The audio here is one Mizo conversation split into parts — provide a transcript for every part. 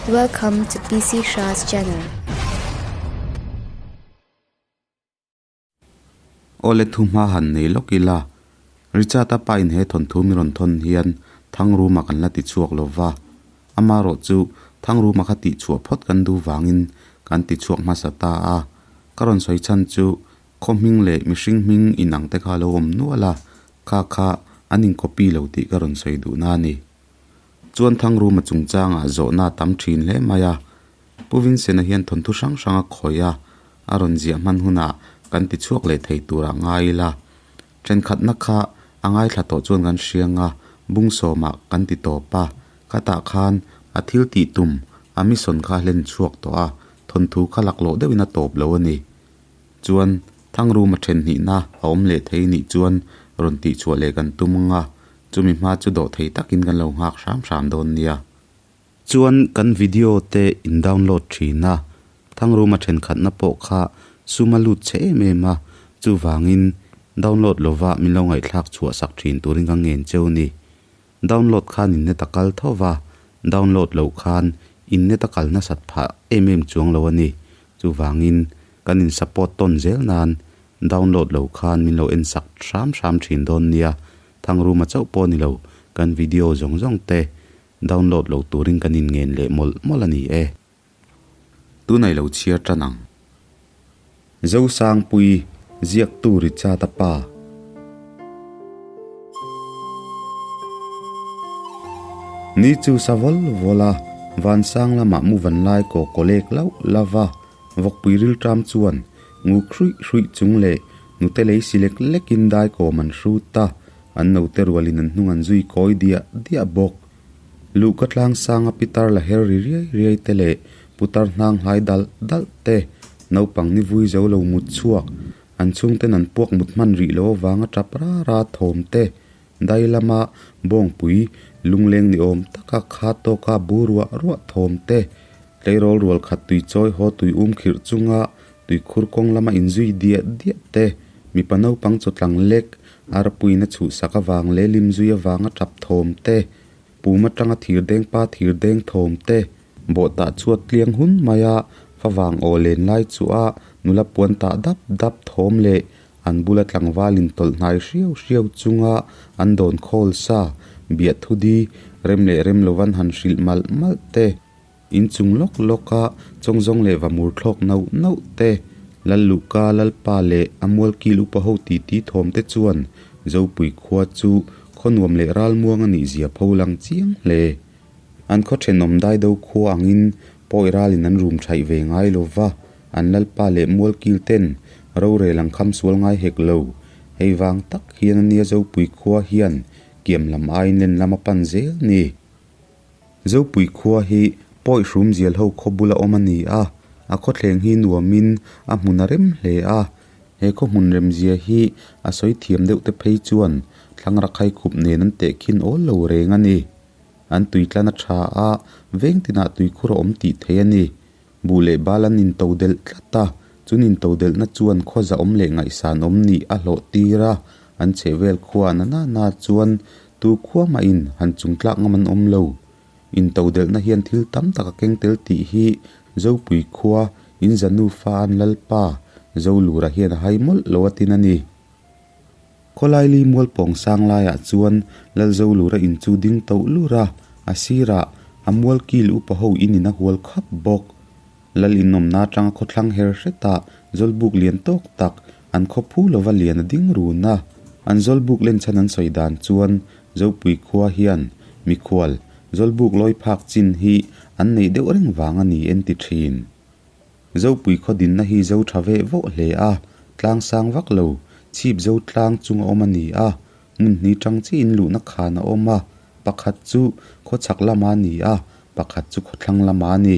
Welcome to PC Shah's channel. Awle thu hma han nei lawk ila, Richard-a pa in he thawnthu mi rawn thawn hian Thangruma kan la ti chhuak lo va, amarawh chu Thangruma kha tih chhuah phawt kan duh vangin kan ti chhuak hmasa ta a, ka rawn sawi chhan chu Khaw hming leh mihring hming inang te kha a lo awm nual a, kha kha an in copy lo tih ka rawn sawi duhna a ni. Chuan Thangruma chungchangah zawhna a tam thin hle mai a, Pu Vincent-a hian thawnthu hrang hrang a khawih a, a rawn ziah hman hunah kan ti chhuak leh thei turah ngai ila. Thenkhatna kha a ngaithla tawh chuan kan hriang a, bung sawmah kan ti tawp a, khatah khan a thil tih tum a mission kha a hlen chhuak tawh a, thawnthu kha laklawh deuhin a tawp lo a ni. Chuan Thangruma then hnihna a awm leh thei nih chuan rawn tih chhuah leh kan tum ang a, chumi hma chu dawh thei takin kan lo nghak hram hram dawn nia. Chuan kan video te in download thin a, Thangruma thenkhatna pawh kha sum a lut chhe em em a, chuvangin download lova min lo ngaihthlak chhuah sak thin turin ka ngen cheu ni. Download khan in net a kal tho va, download loh khan in net a kal nasat phah em em chuang lo a ni. Chuvangin kan in support tawn zel nan download lo khan min lo en sak hram hram thin dawn nia. Thangruma chauh pawh ni lo, kan video zawng zawng te download lo turin kan in ngen leh mawlh mawlh a ni e. Tunah i lo chhiar tan ang. Zosangpui, ziaktu Richard-a pa. Ni chu sa vawl vawl a, vansang lamah mu van lai kaw kaw lek lauh lauh va, vawkpui rilṭam chuan nguk hruih hruih chung leh nute lei si lek lekin dai kawm an hrut a, an note rualin an hnung an zui kawi diah diah bawk. Luhka tlang sanga pitar la her ri riai riai te leh putar hnang hlai dalh dalh te, naupang ni vui zo lo mut chhuak, an chhungten an puak mut hman rih lo avanga tap ra ra thawm te, dai lama bawngpui lungleng ni awm taka kha tawka bu ruah ruah thawm te, tleirawl rual khat tui chawi haw tui um khirh chunga tuikhur kawng lama inzui diah diah te, mipa naupang chawtlang lek Arpuina chhuhsak avang leh limzui avanga tap thawm te, pum atanga thir deng pa thir deng thawm te, bawhtah chhuat tliang hun maia favang aw len lai chu a nula puan tah dap dap thawm leh an bula tlangval intawlh hnai hriau hriau chunga an dawn khawl sa biah thudi rem leh rem lovan han hrilh malh malh te. Inchung lawk lawka chawngzawng leh vamur thlawk nauh nauh te, Lalluhka, Lalpa leh a mualkil upa ho titi thawm te chuan Zopui khua chu khaw nuam leh ralmuang a nih zia pho lang chiang hle. An khaw thenawm daido khua angin pawi ralin an rum thaih ve ngai lo va, an Lalpa leh mualkil ten rorel an kham sual ngai hek lo. Hei vang tak hian a nia Zopui khua hian kiam lam aiin len lam a pan zel ni. Zopui khua hi pawi hrum zial ho khaw bula awm a ni a, a khawthleng hi nuamin a hmun a rem hle a. He khaw hmun remzia hi a sawi thiam deuh te phei chuan thlangrakhai khup nen an tehkhin awl lo reng a ni. An tui tlan a tha a, veng tinah tuikhur a awm tih theih a ni. Buh leh bal an into delh tlat a, chun into delhna chuan khaw zahawm leh ngaihsan awm nih a hlawh tir a, an chhehvel khua na na na chuan tu khua mahin han chung tlak ngam an awm lo. Into delhna hian thil tam tak a keng tel tih hi Zopui khua in za nufa an Lalpa Zolura hian a hai mawlh lo a tin a ni. Khawlaili mualpawng sang laiah chuan Lalzolura in chu ding toh lur a, a sirah a mualkil upa ho in in a hual khap bawk. Lal inawmna atanga khawthlang her hretah zawlbuk lian tawk tak an khaw phu lova lian a ding run a. An zawlbuk len chhan an sawi dan chuan Zopui khua hian mikhual zawlbuk lawi phak chin hi an neih deuh reng vang a ni en ti thin. Zopui khaw dinna hi zo tha veh vawh hle a, tlang sang vak lo, chhip zo tlang chung a awm a ni a, hmun hni tang chiin luhna khan a awm a, pakhat chu khaw chhak lama a ni a, pakhat chu khaw thlang lama a ni.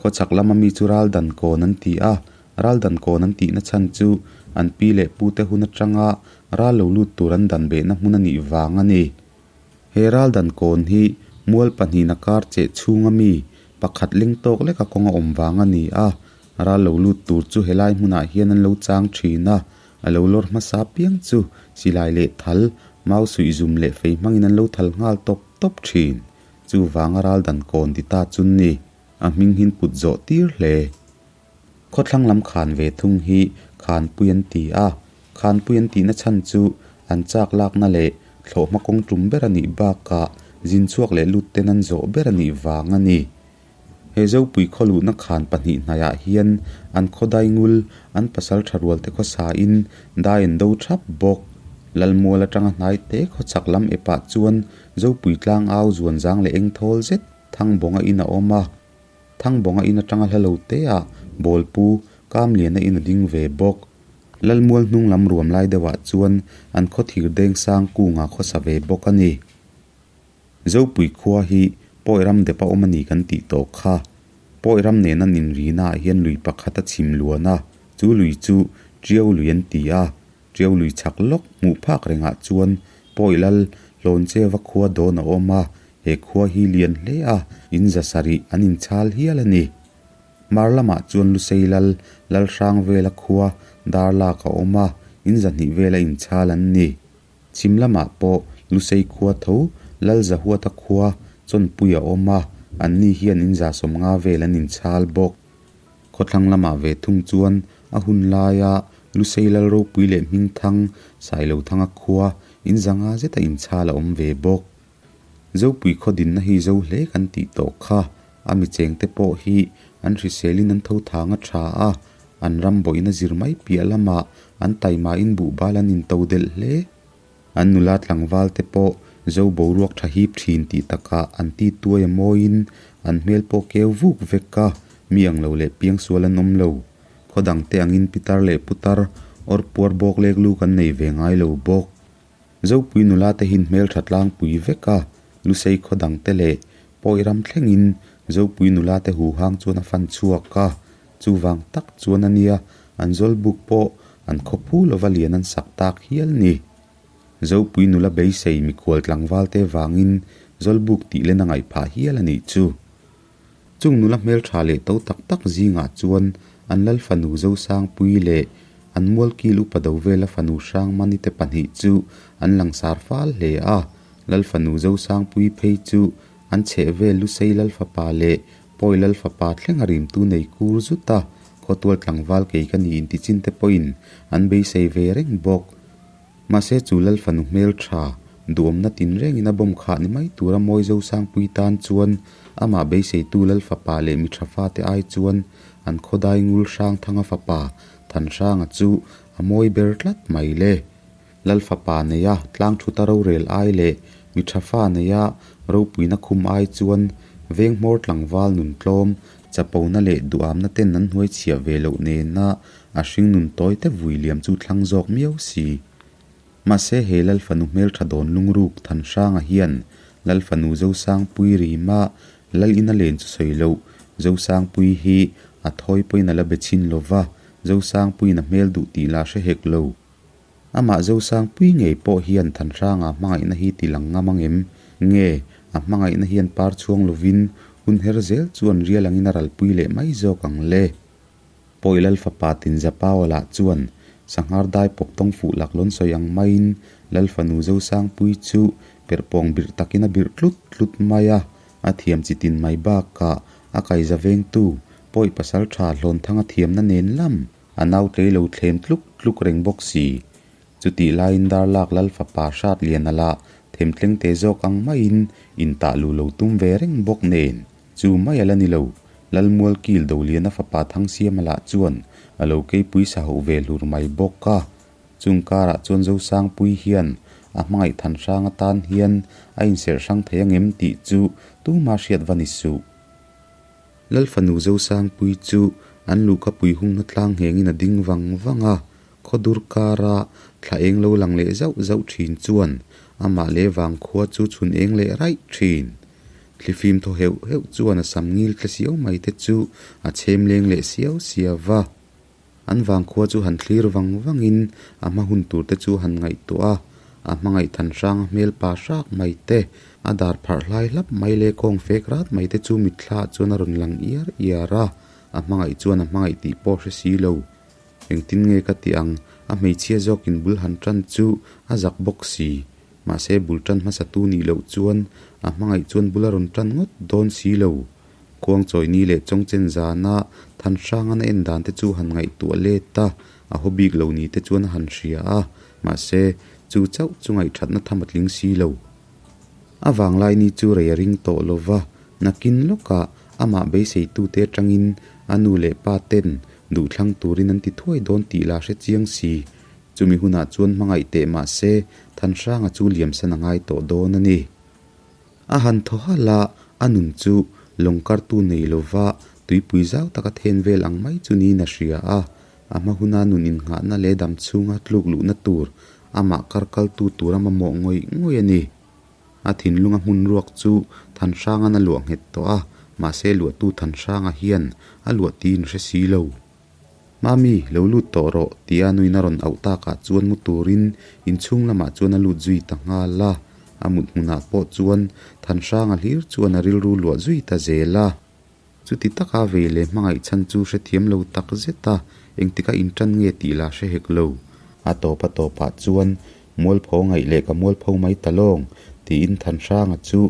Khaw chhak lama mi chu ral dan kawn an ti a, ral dan kawn an tihna chhan chu an pi leh pute hun atanga ral lo lut tur an dan behna hmun a nih vang a ni. He ral dan kawn hi mual pahnihna kar cheh chhunga mi pakhat ling tawk leka kawng a awm vang a ni a, ral lo lut tur chu helai hmunah hian an lo chang thin a, a lo lawr hmasa piang chu silai leh thal, mau suih zum leh fei hmangin an lo thal nghal tawp tawp thin. Chuvanga ral dan kawn ti ta chun ni. a hming hin put zawh tir hle. Khawthlang lam khan ve thung hi Khanpui an ti a, Khanpui an tihna chhan chu an chak lakna leh thlawhhma kawng tum ber a nih bakah zin chhuak leh lut ten an zawh ber a nih vang a ni. He Zopui khaw luhna khan pahnih hnaiah hian an khaw daingul, an pasal tha rualte khawsain dai an do thap bawk. Lalmual atanga hnai te khaw chak lam epah chuan Zopui tlang au zuan zang leh eng thawl zet Thangbawnga in a awm a. Thangbawnga in atanga hla lo teah Bawlpu Kamliana in a ding ve bawk. Lalmual hnung lam ruam lai deuhah chuan an khaw thir deng sang kunga khawsa ve bawk a ni. Zopui khua hi Pawi ram dep a awm a ni kan tih tawh kha. Pawi ram nena ninrina ah hian lui pakhat a chim luan a, chu lui chu Tiau lui an ti a. Tiau lui chak lawk hmuh phak rengah chuan Pawi lal Hlawncheva khua dawn a awm a, he khua hi lian hle a, in za sarih an inchhal hial a ni. Hmar lamah chuan Lusei lal Lalhrang vela khua Darlak a awm a, in zahnih vela inchhal an ni. Chhim lamah pawh Lusei khua tho Lalzahuata khua Chawnpui a awm a, anni hian in za 50 vel an inchhal bawk. Khawthlang lamah ve thung chuan a hun laia Lusei Lal ropui leh Hmingthang, Sailothanga khua in 500 zeta inchhal a awm ve bawk. Zopui khaw dinna hi zo hle kan tih tawh kha, a mi chengte pawh hi an hriselin an tho thang a tha a, an ram bawihna zir mai piah lamah an taimain buhbal an into delh hle. An nula tlangval te pawh zo boruak tha hip thin tih takah an ti tuai a mawiin an hmel pawh keu vuk vek a, mi ang lo leh piangsual an awm lo. Khaw dangte angin pitar leh putar awr puar bawk lek lu kan nei ve ngai lo bawk. Zopui nula te hin hmeltha tlangpui vek a, Lusei khaw dang te leh Pawi ram thlengin Zopui nula te huhang chuan a fan chhuak a, chuvang tak chuan a nia an zawlbuk pawh an khaw phu lova lian an sak tak hial ni. Zopui nula beisei mikhual tlangval te vangin zawlbuk tih len a ngaih phah hial a nih chu. Chung nula hmeltha leh to tak tak zingah chuan an lal fanu Zosangpui leh an mualkil upa do vela fanu Hrangmani te pahnih chu an langsar fal hle a. Lal fanu Zosangpui phei chu an chheh vel Lusei lal fapa leh Pawi lal fapa thleng a rimtu nei kur zut a, khawtual tlangval kei ka ni intichin te pawhin an beisei ve reng bawk. Mahse chu lal fanu hmeltha, duhawmna tinrengin a bawm khah ni mai tura mawi Zosangpui tan chuan amah beiseitu lal fapa leh mi tha fate ai chuan an khawdai ngul Hrangthanga fapa Thanhranga chu a mawi ber tlat mai le. Lal fapa neia tlang thuta rorel ai leh mi tha fa neia ropuina khum ai chuan veng hmawr tlangval nun tlawm, chapona leh duhamna ten an hnuai chhiah ve loh nena A hring nun tawi te vui liam chu thlang zawk miau si. Mahse he Lal fanu hmeltha dawn lungruk Thanhranga hian Lal fanu Zosangpui rima Lal ina len chu sawi loh Zosangpui hi a thawi pawhin a la be chhin lo va, Zosangpuiin a hmel duh tih la hre hek lo. Amah Zosangpui ngei pawh hian Thanhranga hmangaihna hi ti lang ngam ang em? Nge a hmangaihna hian par chhuang lovin hun her zel chuan rial angin a ralpui leh mai zawk ang le? Pawi Lal fapa Tinzapauala chuan Sanghar dai pawp tawng fuh lak lawn sawi ang maiin Lal fanu Zosangpui chu perhpawng birh takin a birh tlut tlut mai a, a thiam chi tin mai bakah a kaiza vengtu Pawi pasal tha Hlawnthanga thiamna nen lam a nau tlei lo thlem tluk tluk reng bawk si. Chutih laiin Darlak Lal fapa Hratliana lah themtleng te zawk ang maiin intah lu lo tum ve reng bawk nen Chu mai a la ni lo, Lalmualkil Doliana fapa Thangsiama lah chuan a lo keipui sa hauh ve hlur mai bawk a. Chung karah chuan Zosangpui hian a hmangaih than hrang atan hian a inserh hrang thei angem tih chu tuma hriat va ni suh. Lalfanu Zosangpui chu an luhkapui hungna tlang nghengin a ding vang vang a, Khawdur kara thla eng lo lang leh zauh zauh thin chuan amah leh vangkhua chu chhun eng leh raih thin. Thlifim thaw heuh heuh chuan a sam ngil tle siau mai te chu a chhem leng leh siau siau va. An vangkhua chu han thlir vang vangin a hma hun tur te chu han ngaihtuah a, a hmangaih than hrang a hmel pa hrak mai te, a dar pharh hlai hlap mai leh kawng fek rat mai te chu mitthla ah chuan a rawn lang iar iar a, a hmangaih chuan a hmangaih tih pawh hre si lo. Engtin nge ka tih ang, a hmeichhia zawkin bul han tan chu a zak bawk si. Mahse bul tan hmasa tu nih loh chuan a hmangaih chuan bul a rawn tan ngawt dawn si lo. Khuangchawi ni leh Chawngchen zana Thanhranga na en dan te chu han ngaihtuah let a, a haw bik lo ni te chuan a han hria a, mahse, chu chauh chu ngaihthatna tham a tling si lo. A vanglai ni chu rei a ring tawh lo va, nakin lawkah amah beiseitute atangin a nu leh pa ten duhthlang turin an ti thuai dawn tih la hre chiang si. Chumi hunah chuan hmangaih teh mahse, Thanhranga chu liamsan a ngai tawh dawn a ni. A han thaw halh a, a nun chu lawng kartu nei lova tuipui zau taka then vel ang mai chu niin a hria a. A hma huna nun innghahna leh dam chhunga tluk luhna tur amah kar kaltu tur a mamawh ngawih ngawih a ni. A thinlunga hmun ruak chu Thanhranga'n a luah nghet tawh a, mahse luahtu Thanhranga hian a luah tiin hre si lo. Mami, lo lut tawh rawh, tia nuin a rawn auh takah chuan mu turin inchhung lamah chuan a lut zui ta nghal a. A mut hmunah pawh chuan Thanhranga hlir chuan a rilru luah zui ta zel a. Chuti taka vei leh hmangaih chhan chu hrethiam lo tak zet a, engtika intan nge tih lah hre hek lo. A tawp a tawpah chuan Mualpho ngaih leh ka mualpho mai ta lawng, tiin Thanhranga chu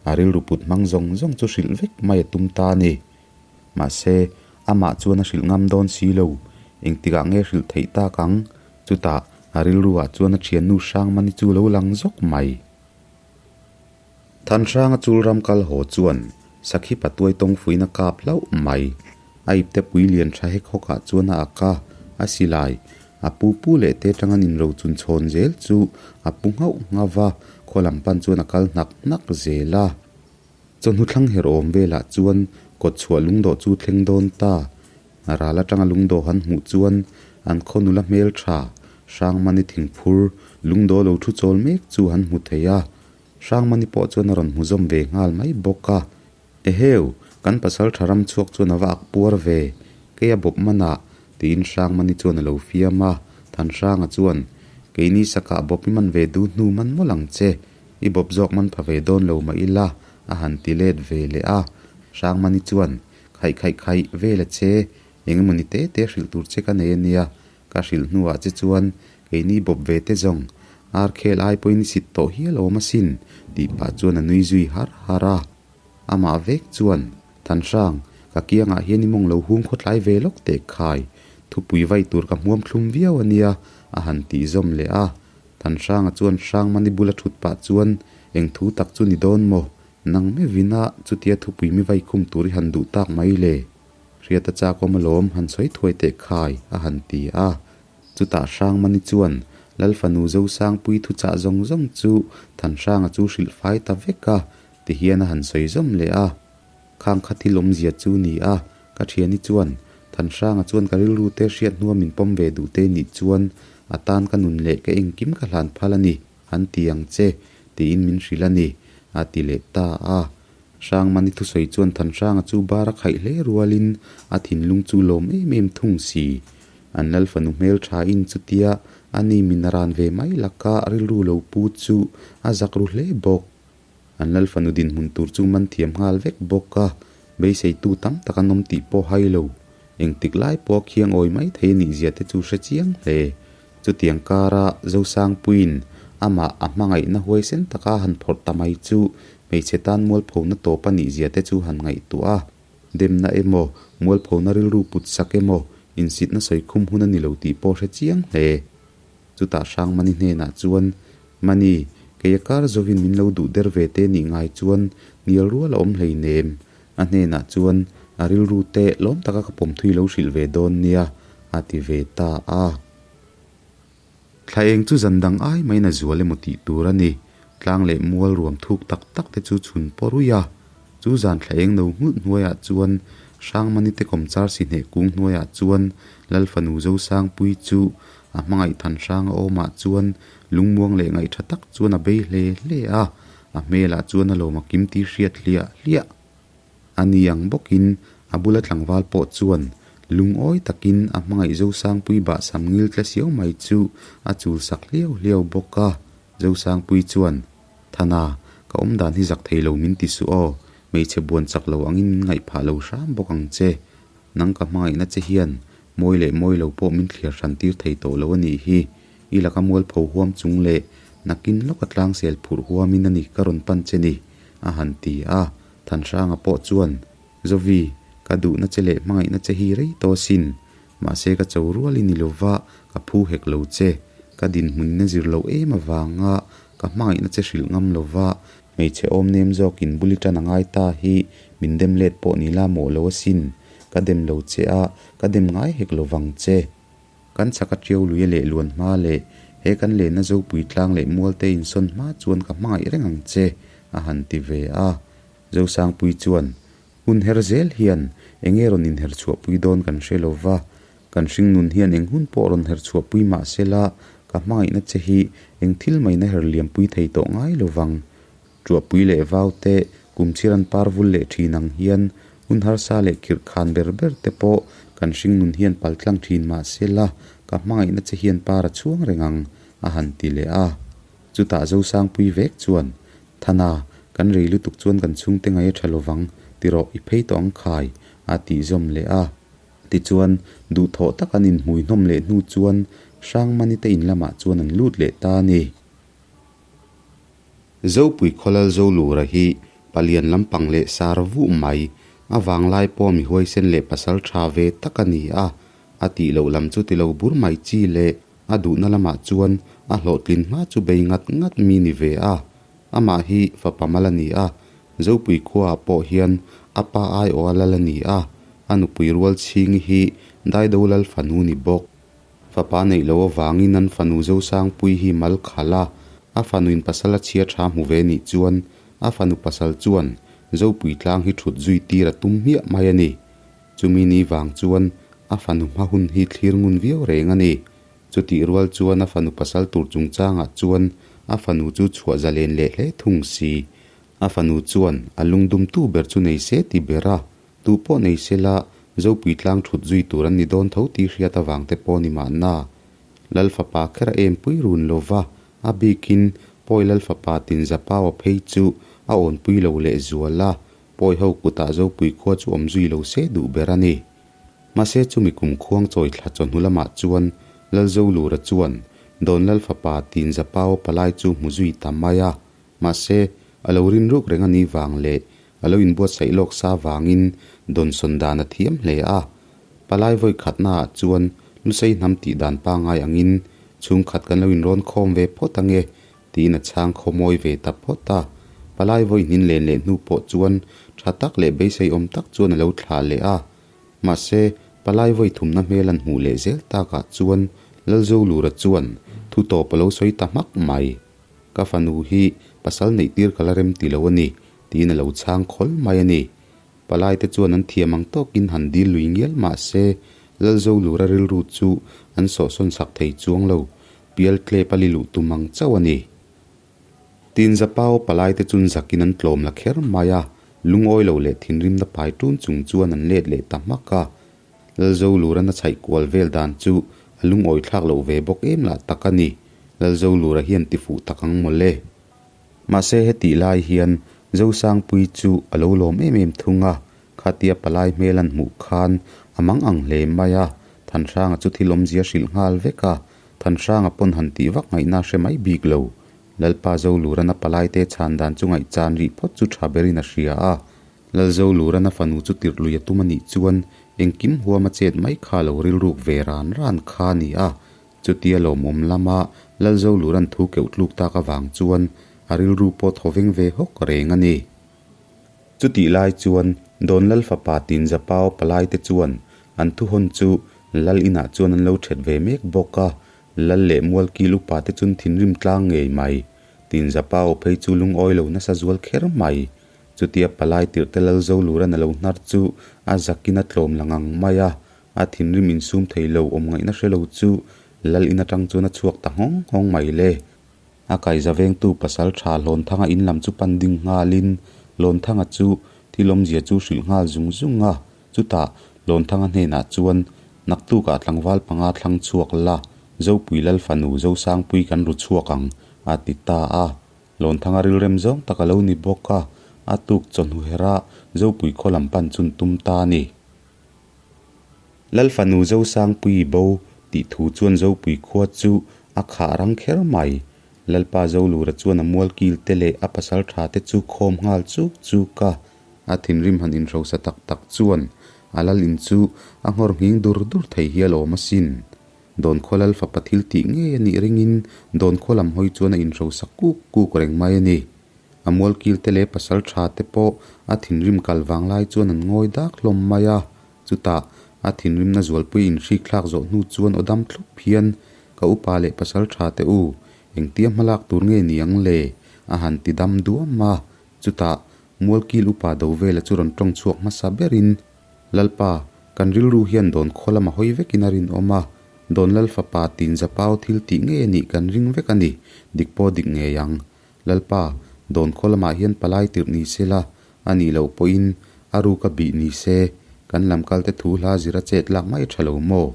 a rilru put hmang zawng zawng chu hrilh vek mai a tum ta a ni. Mahse, amah chuan a hrilh ngam dawn si lo. Engtikah nge hrilh theih tak ang? Chutah, a rilruah chuan a thiannu Hrangmani chu lo lang zawk mai. Thanhranga chul ram kal haw chuan Sakhi patuai tawng fuiin a kap hlauh mai. A ipte pui lian tha hek hawkah chuan a ak a, a silai, a pu pu leh te tang an inro chun chhawn zel chu a pu nghauh nghauh va, khaw lam pan chuan a kal hnak hnak zel a. Chawhnu thlang her awm velah chuan kawt chhuah lungdawh chu thleng dawn ta. Ral atanga lungdawh han hmuh chuan an khaw nula hmel tha, Hrangmani thingphur, lungdawh lo thu chawl mek chu han hmu thei a. Hrangmani pawh chuan a rawn hmu zawm ve nghal mai bawk a. Eheu, kan pasal tha ram chhuak chuan a va ak puar ve, kei a bawp manah, tiin Hrangmani chuan a lo fiam a. Thanhranga chuan, Keini sakah bawp i man ve duh hnu man mawlh ang che, I bawp zawk man pha ve dawn lo mah ila, a han ti let ve leh a. Hrangmani chuan, Khaih khaih khaih, vel a che, eng emaw ni te te hrilh tur che ka nei a nia, ka hrilh hnuah che chuan keini bawp ve te zawng, ar khel ai pawhin i sit tawh hial awm asin, tih pah chuan a nui zui har har a. Amah vek chuan, Thanhrang, ka kiangah hian i mawng lo hung khawtlai ve lawk teh khai, thupui vai tur ka hmuam thlum viau a nia, a han tih zawm leh a. Thanhranga chuan Hrangmani bula thut pah chuan, Eng thu tak chu ni dawn maw? Nang meuhin a, chutia thupui mi vai khum tur i han duh tak mai le? Hriata chakawm alawm han sawi thuai teh khai, a han ti a. Chutah Hrangmani chuan Lalfanu Zosangpui thuchah zawng zawng chu Thanhranga chu hrilh fai ta vek a, tihian a han sawi zawm leh a. Khang kha thil awmzia chu ni a, ka thiani chuan Thanhranga chuan ka rilru te hriat hnua min pawm ve duh te nih chuan a tan ka nun leh ka engkim ka hlan phal a ni, an ti ang che, tiin min hrilh a ni, a ti leh ta a. Hrangmani thusawi chuan Thanhranga chu bar a khaih hle rualin a thinlung chu lawm em em thung si. An lal fanu hmelthain chutia a ni min a ran ve mai laka rilru lo pu chu a zak ru hle bawk. An lal fanu dinhmun tur chu man thiam nghal vek bawk a, beiseitu tam tak an awm tih pawh hai lo. Engtik lai pawh a khiang awi mai thei a nih zia te chu hre chiang hle. Chutiang kara Zosangpuiin amah a hmangaihna huaisen taka han phawrh ta mai chu hmeichhe tan mualphona tawp a nih zia te chu han ngaihtuah a. Demna emaw, mualphona rilru put sak emaw, insitna sawikhum hun a ni lo tih pawh hre chiang hle. Chutah Hrangmani hnenah chuan, Mani, kei a kar zovin min lo duh der ve te nih ngai chuan hnial rual a awm hleinem. A hnenah chuan, A rilru te lawm taka ka pawm thui lo hrilh ve dawn nia, a ti ve ta a. Thla eng chu zan dang ai maiin a zual emaw tih tur a ni. Tlang leh mual ruam thuk tak tak te chu chhun pawh ruih a. Chu zan thla eng no nghulh hnuaiah chuan Hrangmani te kawmchar si hneh kung hnuaiah chuan Lal fanu Zosangpui chu a hmangaih than hranga awmah chuan lungmuang leh ngaihtha tak chuan a bei hle hle a, a hmelah chuan a lawm a kim tih hriat hliah hliah. A ni ang bawkin a bula tlangval pawh chuan lungawi takin a hmangaih Zosangpui bahsam ngil tle siau mai chu a chul sak hliau hliau bawk a. Zosangpui chuan, Thana, ka awm dan hi zak thei lo min ti suh aw, hmeichhe buan chak lo angin min ngaih phah lo hram bawk ang che. Nang ka hmangaihna che hian mawi leh mawi lo pawh min thliar hran tir thei tawh lo a nih hi. I laka mualpho huam chung leh nakin lawka tlangsel phurh huamin a ni ka rawn pan che ni, a han ti a. Thanhranga pawh chuan. Zovi, ka duhna che leh hmangaihna che hi rei tawh asin. Mahse ka cho rual i ni lova, ka phu hek lo che. Ka dinhmunna zir loh em avanga ka hmangaihna che hrilh ngam lova, hmeichhe awm nem zawkin bul i tan a ngai ta hi min dem let pawh ni la mawh lo asin. Ka dem lo che a, ka dem ngai hek lovang che. Kan chhak a ṭiau lui a leh luan hma leh he kan lenna Zopui tlang leh mualte insawn hma chuan ka hmangaih reng ang che, a han ti ve a. Zosangpui chuan, Hun her zel hian eng nge rawn inher chhuahpui dawn kan hre lo va, kan hringnun hian eng hun pawh rawn her chhuahpui mah se la, ka hmangaihna che hi eng thil maina her liampui thei tawh ngai lo vang. Ṭuahpui leh vau te, kum chhir an par vul leh ṭhin ang hian hun harsa leh khirh khan ber ber te pawh kan hringnun hian pal tlang ṭhin mah se la, ka hmangaihna che hian par a chhuang reng ang, a han ti leh a. Chutah Zosangpui vek chuan, Thana, kan rei lutuk chuan kan chhungte ngaih a ṭha lovang, ti rawh, i phei tawh ang khai, a tih zawm leh a. Tichuan, duhthawh tak an inhmui hnawm leh hnu chuan Hrangmani te in lamah chuan an lut leh ta a ni. Zopui Khawlal Zolura hi palian lampang leh sar vuh mai, a vanglai pawh mi huaisen leh pasal tha ve tak a ni a, a tih loh lam chu ti lo bur mai chi leh a duhna lamah chuan a hlawhtlin hma chu bei ngat ngat mi ni ve a. Amah hi fapa mal a ni a, Zopui khuaah pawh hian a pa aiawha lal a ni a, a nupui Rualchhingi hi Daido lal fanu ni bawk. Fapa neih loh avangin an fanu Zosangpui hi mal khalh a, a fanuin pasal a chhia tha hmu ve nih chuan a fanu pasal chuan Zopui tlang hi thut zui tir a tum hmiah mai a ni. Chumi ni vang chuan a fanu hma hun hi thlir ngun viau reng a ni. Chutih rual chuan a fanu pasal tur chungchangah chuan a fanu chu chhuah zalen leh hle thung si. A fanu chuan a lungdumtu ber chu nei se ti ber a, Tu pawh nei se la, Zopui tlang thut zui tur an ni dawn tho tih hriat avang te pawh ni mahna. Lal fapa kher a em pui run lo va, a bikin Pawi Lal fapa Tinzapau a phei chu a awnpui lo leh zual a, Pawi ho kutah Zopui khua chu awm zui lo se duh ber a ni. Mahse chumi kum khuang chawi thla chawhnu lamah chuan Lal Zolura chuan Dawn Lal fapa Tinzapau a palai chu hmu zui ta mai a, mahse a lo rin ruk reng a nih vang leh A lo inbuatsaih lawk sa vangin dawnsawn dan a thiam hle a. Palai vawi khatnaah chuan Lusei hnam tih dan pangngai angin chhungkhat kan lo inrawn khawm ve phawt ange tiin a chhang khawmawi ve ta phawt a. Palai vawi hnin len leh hnu pawh chuan tha tak leh beiseiawm tak chuan a lo thlah leh a. Mahse, palai vawi thumna hmel an hmuh leh zel takah chuan Lalzolura chuan thu tawp a lo sawi ta hmak mai. Ka fanu hi pasal neih tir ka la rem ti lo a ni, tiin a lo chhang khawl mai a ni. Palaite chuan an thiam ang tawkin han dil lui ngial mah se, Lalzolura rilru chu an sawhsawn sak thei chuang lo, pial tlep a li luh tum ang chauh a ni. Tin Zapao palaite chun zakin an tlawm la kher mai a, lungawi lo leh thinrimna pai tun chung chuan an let leh ta hmak a. Lalzolura na chhaih kual vel dan chu a lungawi thlak loh ve bawk em lah tak a ni. Lalzolura hian ti fuh tak ang mawle. Mahse hetih lai hian Zosangpui chu a lo lawm em em thung a, khatia palai hmel an hmuh khan a mang ang hle mai a, Thanhranga chu thil awmzia hrilh nghal vek a, Thanhranga pawn han tih vak ngaihna a hre mai bik lo. Lalpa Zolurana palaite chhan dan chu ngaihchan rih phawt chu tha berin a hria a, Lalzolurana fanu chu tirh lui a tum a nih chuan engkim huam a chet mai kha lo rilruk ve ran ran kha a ni a, Chutia lawmawm lama Lalzoluran thu keuh tluk tak avang chuan a rilru pawh thaw veng ve hawk reng a ni. Chutih lai chuan Dawn Lal fapa Tinzapau palaite chuan an thuhawn chu Lal inah chuan an lo ṭhet ve mek bawk a, Lal leh Mualkil upate chun thinrim tlang ngei mai. Tinzapau phei chu lungawi lo nasa zual kher mai. Chutia palai tirhte Lalzoluran a lo hnar chu a zakin a tlawm la ngang mai a, A thinrim insum thei lo awm ngaihna hre lo chu Lal in atang chuan a chhuak ta nghawng nghawng mai le. A kaiza vengtu pasal tha Hlawnthanga in lam chu pan ding nghalin Hlawnthanga chu thil awmzia chu hrilh nghal zung zung a. Chutah Hlawnthanga hnenah chuan naktukah tlangval panga thlang chhuak la, Zopui Lal fanu Zosangpui kan ru chhuak ang a ti ta a. Hlawnthanga rilrem zawng tak a lo ni bawk a, a tuk chawhnu hera Zopui khaw lam pan chun tum ta a ni. Lal fanu Zosangpuii bo tih thu chuan Zopui khua chu a khah rang kher mai. Lalpa Zolura chuan a mualkil te leh a pasal tha te chu khawm nghal chuk chuk a. A thinrim han inhrosa tak tak chuan a lal in chu a nghawr nghing dur dur thei hial awm asin. Dawnkhua lal fapa thil tih ngei a nih ringin Dawnkhua lam hawi chuan a inhrosa kuk kuk reng mai a ni. A mualkil te leh pasal tha te pawh a thinrim kal vang lai chuan an ngawi dak hlawm mai a. Chutah a thinrimna zualpui inhrik thlak zawh hnu chuan aw dam thlup hian ka upa leh pasal tha te u, engtia hmalak tur nge ni ang le? a han ti dam duam a. Chutah mualkil upa do vela chu rawn tawng chhuak hmasa berin, Lalpa, kan rilru hian dawn khaw lama hawi vekin a rinawm a, dawn Lal fapa tin Zapau thil tih ngei a nih kan ring vek a ni, dik pawh dik ngei ang. Lalpa, dawn khaw lamah hian palai tirh ni se la, a nih loh pawhin a ruk a bih ni se, kan lam kalte thu hla zira chet lak mai tha lo maw?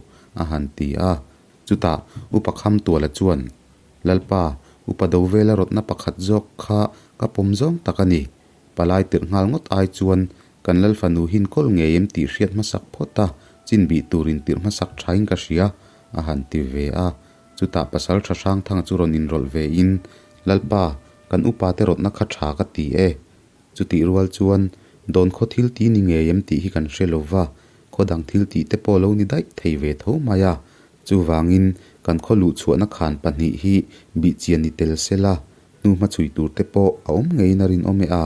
a han ti a. Chutah Upa Khamtuala chuan, Lalpa, Upa Dovela rawtna pakhat zawk kha ka pawm zawng tak a ni. Palai tirh nghal ngawt ai chuan kan Lal fanu hin kawl ngei em tih hriat hmasak phawt a, chin bih turin tirh hmasak thain ka hria, a han ti ve a. Chutah pasal tha Hrangthanga chu rawn inrawlh ve in, Lalpa, kan upa te rawtna kha tha ka ti e. Chutih rual chuan, dawn khaw thil ti ni ngei em tih hi kan hre lo va, khaw dang thil tih te pawh lo ni daih thei ve tho mai a. Chuvangin, kan khaw luhchhuahna khan pahnih hi bihchian ni tel se la, hnu hmachhui tur te pawh a awm ngeiin a rinawm e a.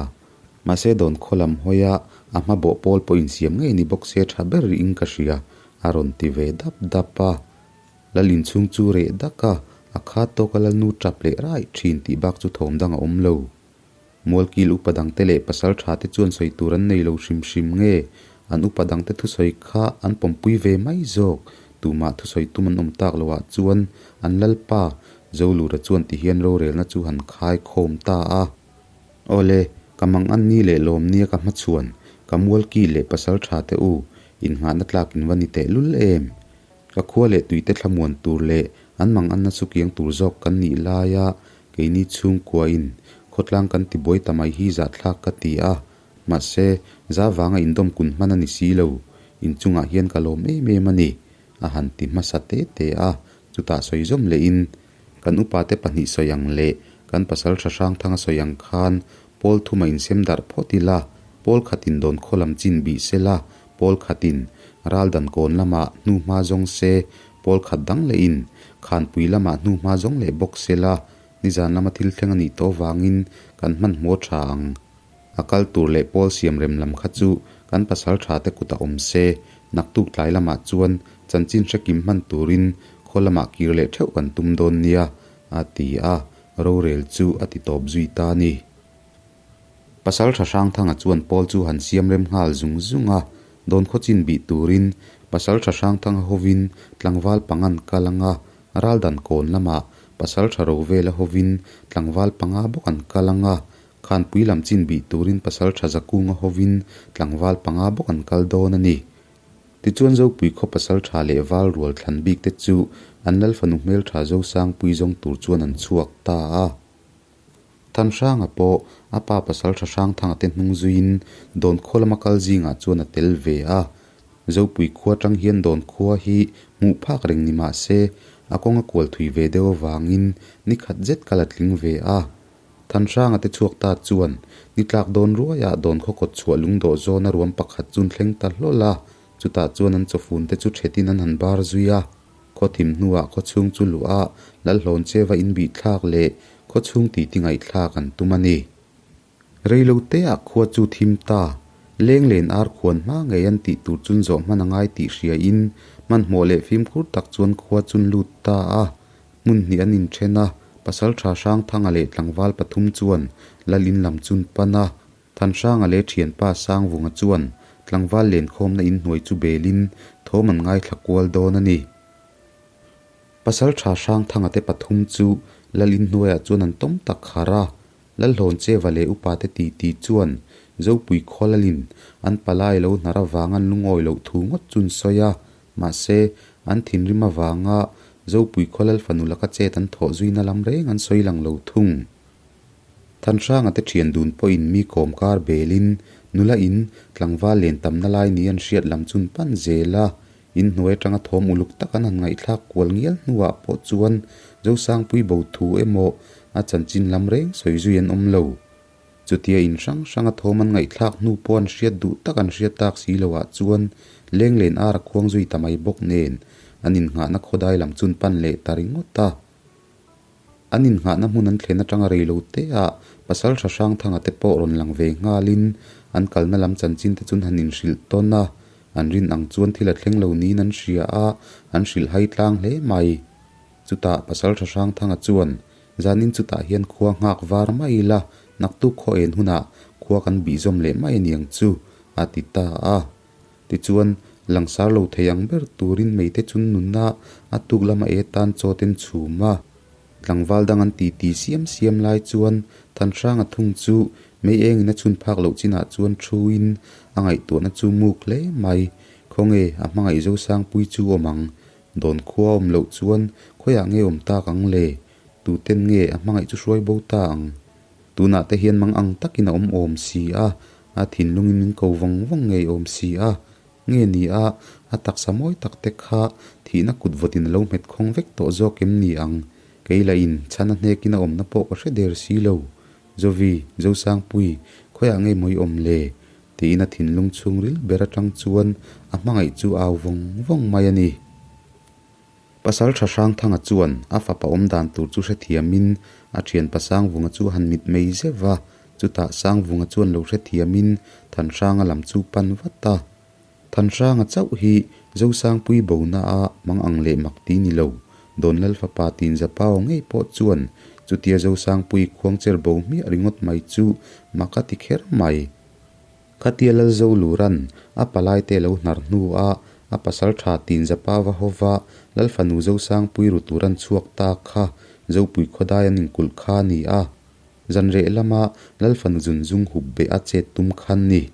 Mahse dawn khaw lam hawia a hma bawh pawl pawh insiam ngei ni bawk se tha ber rihin ka hria, a rawn ti ve dap dap a. Lal inchhung chu reh dak a, a khat tawka lalnu tap leh raih thin tih bak chu thawm dang a awm lo. Mualkil upa dangte leh pasal tha te chuan sawi tur an nei lo hrim hrim nge, an upa dangte thusawi kha an pawmpui ve mai zawk, tumah thusawi tum an awm tak loah chuan an lalpa Zolura chuan tihian rorelna chu han khai khawm ta a. Awle, ka mang an ni leh lawm nia ka hmachhuan, ka mualkil leh pasal tha te u, innghahna tlak in va ni teh lul em? Ka khua leh tuite thlamuan tur leh an mang anna chu kiang tur zawk kan nih laia keini chhungkuain khawtlang kan tibuai ta mai hi zahthlak ka ti a, mahse za vanga indawm kun hman a ni si lo, inchungah hian ka lawm em em a ni, a han ti hmasa te te a, chutah sawi zawm lehin kan upate pahnih sawi ang leh kan pasal tha Hrangthanga sawi ang khan pawl thuma insem darh phawt ila, pawl khatin dawn khaw lam chin bih sela, Pawl khatin ral dan kawn lamah hnu hma zawng se, pawl khat dang lehin khanpui lamah hnu hma zawng leh bawk se la, nizan lama thil thleng a nih tawh vangin kan hmanhmawh tha ang. A kal tur leh pawl siam rem lam kha chu kan pasal tha te kutah awm se, naktuk tlai lamah chuan chanchin hre kim hman turin khaw lamah kir leh theuh kan tum dawn nia, a ti a, rorel chu a ti tawp zui ta a ni. Pasal tha Hrangthanga chuan Paul chu han siam rem nghal zung zung a, dawn khaw chin bih turin Pasal tha Hrangthanga hovin tlangval panga an kal ang a, Raldan kawn lamah Pasal tha Rovela hovin tlangval panga bawk an kal ang a, Khanpui lam chin bih turin Pasal tha Zakunga hovin tlangval panga bawk an kal dawn a ni. Tichuan Zopui khaw pasal tha leh val rual thlan bik te chu an Lalfanu hmeltha Zosangpui zawng tur chuan an chhuak ta a. Thanhranga pawh a pa pasal tha Hrangthanga te hnung zuiin Dawnkhua lama kal zingah chuan a tel ve a. Zopui khua atang hian Dawnkhua hi hmuh phak reng ni mah se a kawng a kual thui ve deuh avangin ni khat zet kal a tling ve a. Thanhranga te chhuak ta chuan ni tlak dawn ruaiah Dawnkhua kawt chhuah lungdawh zawna ruam pakhat chun thleng ta hlawl a, chutah chuan an chawfun te chu thetin an han bar zui a. Khaw thim hnuah khaw chhung chu luh a, Lalhlawn cheva inbih thlak leh khaw chhung titi ngaihthlak an tum a ni. Reilo teah khua chu thim ta, leng len ar khuan hma ngei an tih tur chun zawh hman a ngai tih hriain hmanhmawh leh fimkhur tak chuan khua chun lut ta a. Hmun hnih an inthen a, Pasaltha Hrangthanga leh tlangval pathum chuan Lal in lam chun pan a, Thanhranga leh thianpa Sangvunga chuan tlangval lenkhawmna inhnuai chu belin thawm an ngaithla kual dawn a ni. Pasaltha Hrangthanga te pathum chu Lal inhnuaiah chuan an tawm tak kharh a, Lalhlawn Cheva leh upate titi chuan Zopui khaw Lalin an palai lo hnar avang an lungawi loh thu ngawt chu an sawi a, mahse an thinrim avanga Zopui khaw Lal fanu laka chet an thawh zuina lam reng an sawi lang lo thung. Thanhranga te thian dun pawhin mi kawm kar belin nula in tlangval len tamna lai ni an hriat lam chun pan zel a, in hnuai atanga thawm uluk tak an han ngaihthlak kual ngial hnuah pawh chuan Zosangpui bo thu emaw a chanchin lam reng sawi zui an awm lo. Chutia in hrang hranga thawm an ngaihthlak hnu pawh an hriat duh tak an hriat tak si loah chuan lenglen ar a khuang zui ta mai bawk nen an innghahna khawdai lam chun pan leh ta ringawt a. An innghahna hmun an thlen atanga rei lo te ah pasal tha Hrangthanga te pawh rawn lang ve nghalin an kalna lam chanchin te chun han inhrilh tawn a, an rin ang chuan thil a thleng lo niin an hria a, an hrilh hai tlang hle mai. Chutah pasal tha Hrangthanga chuan Zanin chutah hian khua nghak var mai ila, naktuk khaw en hunah khua kan bih zawm leh mai aniang chu, a ti ta a. Tichuan, langsar lo thei ang ber turin meite chun nunna a tuk lama e tan chaw ten chhum a. Tlangval dang an ti ti siam siam lai chuan Thanhranga thung chu mei engin a chhun phak loh chinah chuan thuin a ngaihtuahna chu muk hle mai. Khawnge a hmangaih Zosangpui chu awm ang? Dawn khua awm loh chuan khawiah nge awm tak ang le? Tuten nge a hmangaih chu hruai bo ta ang? Tunah te hian mang ang takin a awm awm si a, a thinlungin min ko vawng vawng ngei awm si a. Nge ni a, a taksa mawi tak te kha thihna kut vawtin a lo hmet khawng vek tawh zawk em ni ang? Kei lah in chhan a hnekin a awmna pawh ka hre der si lo. Zovi, Zosangpui, khawiah nge maw i awm le? Tiin a thinlung chhungril ber atang chuan a hmangaih chu au vawng vawng mai a ni. Pasal tha Hrangthanga chuan a fapa awm dan tur chu hrethiamin a thianpa Sangvunga chu a han mit mei zeuh va, chutah Sangvunga chuan lo hrethiamin Thanhranga lam chu pan vat a. Thanhranga chauh hi Zosangpui bona a mang ang leh mak ti ni lo, Dawnlal fapa Tinzapao ngei pawh chuan chutia Zosangpui khuangcher bo hmiah ringawt mai chu mak a ti kher mai. Khatia Lalzo Luran a palaite lo hnar hnua a pasal tha Tinzapa va hova Lalfanu Zosangpui ru tur an chhuak ta kha Zopui khawdai an inkulh kha a ni a. Zanreh lama Lalfanu zunzung hup beh a chet tum khan ni.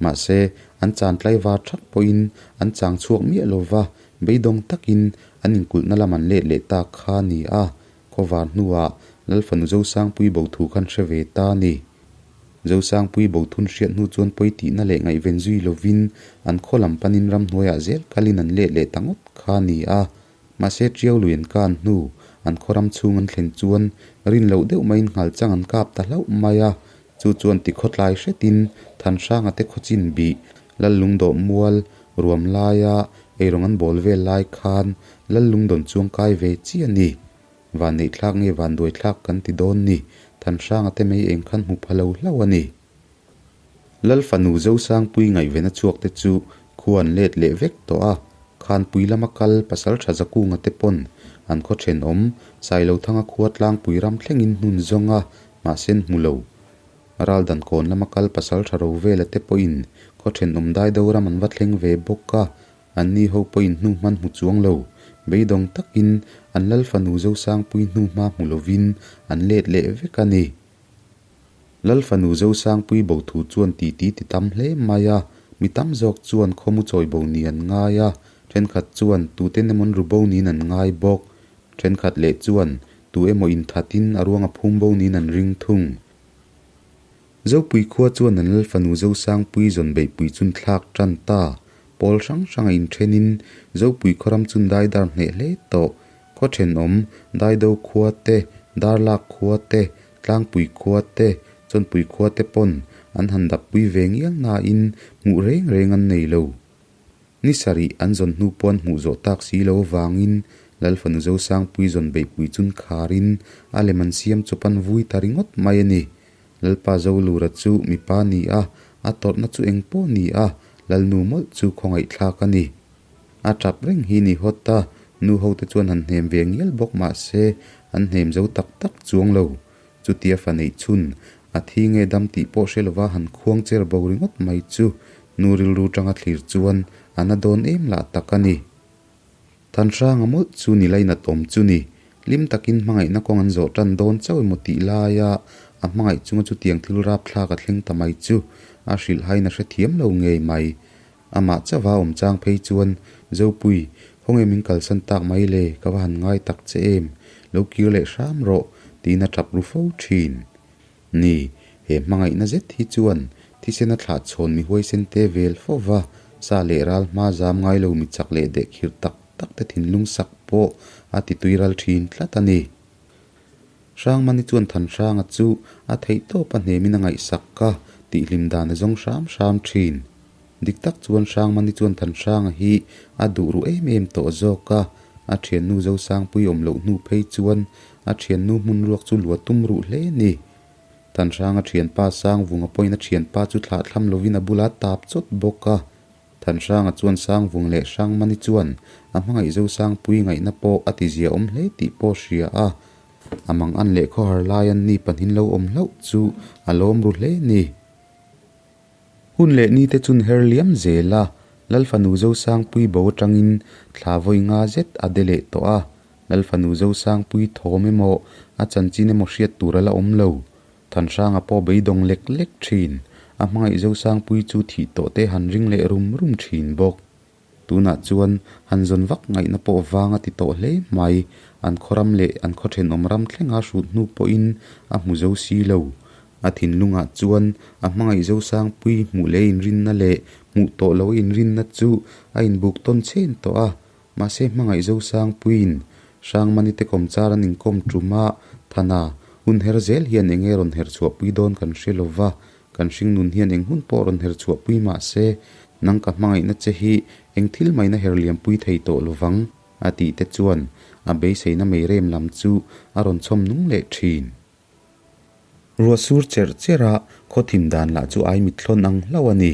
Mahse, an chan tlaivar thak pawhin an chang chhuak miah lova, beidawng takin an inkulhna lam an let leh ta kha a ni a. Khawvar hnuah Lalfanu Zosangpui bo thu khan hre ve ta a ni. Zosangpui bo thun hriat hnu chuan pawi tihna leh ngaihven zui lovin an khaw lam panin ramhnuaiah zel kalin an let leh ta ngawt kha a ni a. Mahse Tiau lui an kan hnu, an khaw ram chhung an thlen chuan rin loh deuh maiin nghal chang an kap ta hlauh mai a. Chu chuan tikhawtlai hretin Thanhranga te khawchin bih, Lallungdawh mual, ruam laia eirawng an bawl vel lai khan Lallungdawn chuang kai ve chi a ni. Vanneihthlak nge vanduaithlak kan ti dawn ni, Thanhranga te mei eng khan hmu pha lo hlauh a ni. Lal fanu Zosangpui ngaihven a chhuak te chu khua an let leh vek tawh a, Khanpui lama kal pasal tha Zakunga te pawn an khaw thenawm Sailothanga khua tlangpui ram thlengin hnun zawng a, mahse an hmu lo. Raldan kawn lama kal pasal tha Rovela te pawhin khaw thenawm Daido ram an va thleng ve bawk a, Anni ho pawhin hnu hman hmu chuang lo, beidawng takin an lal fanu Zosangpui hnu hma hmu lovin an let leh vek a ni. Lal fanu Zosangpui bo thu chuan titi ti tam hle mai a, mi tam zawk chuan khawmu chawi bo ni an ngai a, thenkhat chuan tuten emaw an ru bo niin an ngai bawk. Thenkhat leh chuan tu emaw inthatin a ruang a phum bo niin an ring thung. Zopui khua chuan an lal fanu Zosangpui zawn beihpui chun thlak tan ta. Pawl hrang hrang a inthenin Zopui khaw ram chun daidar hneh hle tawh. Khaw thenawm, Daido khua te, Darlak khua te, Tlangpui khua te, Chawnpui khua te pawn an han dappui ve ngial nain hmuh reng reng an nei lo. Ni sarih an zawn hnu pawn hmuh zawh tak si lo avangin Lal fanu Zosangpui zawn beihpui chun kharin a lem an siam chawp an vui ta ringawt mai a ni. Lalpa Zolura chu mipa ni a, a tawrhna chu eng pawh ni a, Lalnu mawlh chu khawngaihthlak a ni. A tap reng hi ni hawt a, nu hote chuan han hnem ve ngial bawk mah se an hnem zo tak tak chuang lo. Chutia fa neih chhun, a thi nge dam tih pawh hre lova han khuang cher bo ringawt mai chu nu rilru tanga thlir chuan a na dawn em lah tak a ni. Thanhranga mawlh chu ni lainat awm chu ni. Hlim takin hmangaihna kawng an zawh tan dawn chauh emaw tih laia a hmangaih chunga chutiang thil rapthlak a thleng ta mai chu a hrilhhain a hrethiam lo ngei mai. Amah chauha awm chang phei chuan, Zopui, khawnge min kalsan tak mai le, ka va han ngai tak che em, lo kir leh hram rawh, tiin a tap ru fo thin. Ni, he hmangaihna zet hi chuan thisen a thlah chhawn mi huaisen te vel fo va, sa leh ral hma zam ngai lo mi chak leh dehkhirh tak tak te thinlung sak pawh a ti tui ral thin tlat a ni. Hrangmani chuan Thanhranga chu a theihtawp a hnemin a ngaihsak a, tihhlim dan a zawng hram hram thin. Dik tak chuan Hrangmani chuan Thanhranga hi a duh ruh em em tawh zawk a, a thiannu Zosangpui awm loh hnu phei chuan a thiannu hmun ruak chu lua tum ruh hle ni. Thanhranga thianpa Sangvunga pawhin a thianpa chu thlahthlam lovin a bula tap chawt bawk a. Thanhranga chuan Sangvung leh Hrangmani chuan a hmangaih Zosangpui ngaihna pawh a ti zia awm hle tih pawh hria a, a mang an leh khawhar lai an ni pahnin lo awm hlauh chu a lawm ru hle ni. Hun leh ni te chun her liam zel a, Lalfanu Zosangpui bo atangin thla vawi nga zet a de leh tawh a, Lalfanu Zosangpui thawm emaw a chanchin emaw hriat tur a la awm lo. Thanhranga pawh beidawng lek lek thin, a hmangaih Zosangpui chu thih tawh te han ring leh rum rum thin bawk. Tunah chuan han zawn vak ngaihna pawh vang a ti tawh hle mai, an khaw ram leh an khaw thenawm ram thlenga hrut hnu pawhin a hmu zo si lo. A thinlungah chuan a hmangaih Zosangpui hmuh leh inrinna leh hmuh tawh lo inrinna chu a inbuk tawn chhen tawh a, mahse hmangaih Zosangpuiin Hrangmani te kawmchar an inkawm tum a, Thana, hun her zel hian enge rawn her chhuahpui dawn kan hre lo va, Kan hringnun hian eng hun pawh rawn her chhuahpui mah se, nang ka hmangaihna che hi eng thil maina her liampui thei tawh lo vang, a tih te chuan a beiseina mei rem lam chu a rawn chhawm nung leh thin. Ruah sur cherh cherh a, khaw thim dan lah chu ai mithlawn ang hlauh a ni.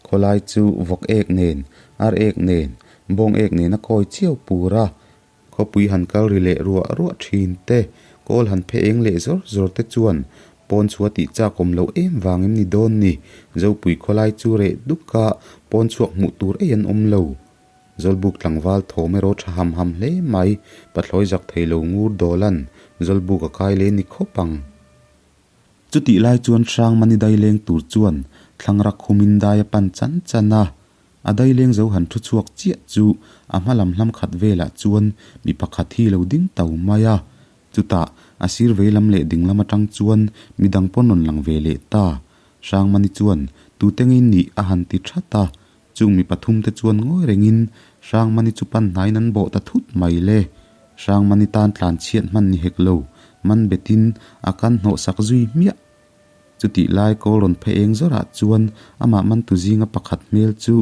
Khawlai chu vawk ek nen, ar ek nen, bawng ek nen a kawi chiau pur a, Khawpui han kal ri leh ruah ruah thin te, kawl han phe eng leh zawr zawr te chuan pawn chhuah tih chak awm loh em vang em ni dawn ni? Zopui khawlai chu reh duk a, pawn chhuak hmuh tur ei an awm lo. Zawlbuk tlangval thawm erawh tha ham ham hle mai, pathlawi zak thei lo ngur dawlan Zawlbuk a kai leh ni khawp ang. Chutih lai chuan Hrangmani daileng tur chuan thlangra khumin dai a pan chan chan a, A daileng zo han thu chhuak chiah chu a hma lam hlam khat velah chuan mi pakhat hi lo ding tau mai a. Chutah a sir vei lam leh ding lam atang chuan mi dang pawn rawn lang ve leh ta. Hrangmani chuan tute ngei nih a han ti that a. Chung mi pathum te chuan ngawi rengin Hrangmani chu pan hnaiin an bawh ta thut mai le. Hrangmani tan tlan chhiat hman ni hek lo, man betin a kan hnawh sak zui hmiah. Chutih lai kawl rawn phe eng zawrah chuan amah mantu zinga pakhat hmel chu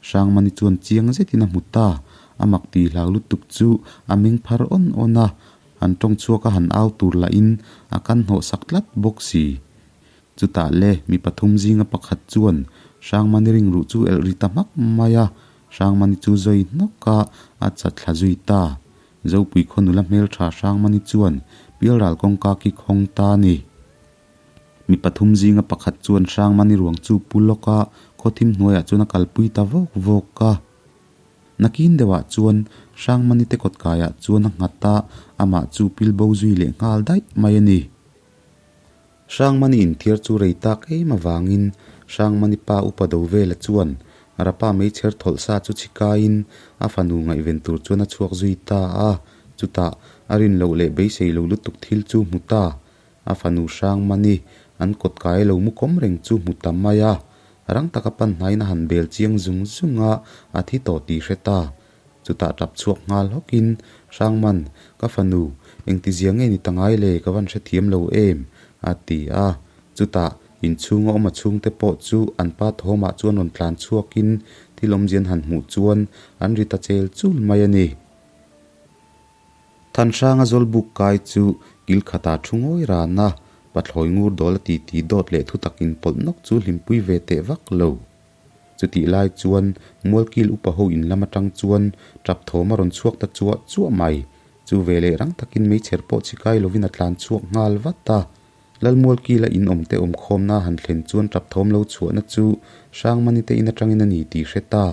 Hrangmani chuan chiang zetin a hmu ta. A mak ti hlau lutuk chu a meng phar awn awn a, han tawng chhuak a han au tur lahin a kan hnawh sak tlat bawk si. Chutah le mi pathum zinga pakhat chuan Hrangmani ringruh chu elh ri ta hmak mai a, Hrangmani chu zawi hnawk a, a chat thla zui ta. Zopui khaw nula hmeltha Hrangmani chuan Pialral kawngka ki khawng ta a ni. Mi pathum zinga pakhat chuan Hrangmani ruang chu pu lawk a, khawthim hnuaiah chuan a kalpui ta vawk vawk a. Nakin deuhah chuan Hrangmani te kawtkaiah chuan a nghat a, amah chu pilbo zui leh nghal daih mai a ni. Hrangmani inthiar chu rei tak em avangin Hrangmani pa upa do vela chuan Rapa meichher thawlh sa chu chhikaiin a fanu ngaihven tur chuan a chhuak zui ta a, chutah a rin loh leh beisei lo lutuk thil chu hmu ta. A fanu Hrangmani an kawt kai lo mu kawm reng chu hmu ta mai a, rang taka pan hnaiin a han bel chiang zung zung a, a thi tawh tih hre ta. Chutah tap chhuak nghal hawkin, Hrangman, ka fanu, engtizia nge ni ta ngai le, ka van hrethiam lo em? a ti a. Chutah, inchhunga awm a chhungte pawh chu an pa thawmah chuan rawn tlan chhuakin thil awmzia an han hmuh chuan an ri ta chel chul mai a ni. Thanhranga zawlbuk kai chu kil khatah thu ngawi ran a, pathlawi ngur dawl a titi dawt leh thutak inpawlh nawk chu hlimpui ve teh vak lo. Chutih lai chuan Mualkil upa ho in lam atang chuan tap thawm a rawn chhuak ta chuah chuah mai. Chu veleh rang takin meichher pawh chhikai lovin a tlan chhuak nghal vat a. Lal Mualkila in awmte awmkhawmna han thlen chuan tap thawm lo chhuahna chu Hrangmani te in atangin a ni tih hre ta.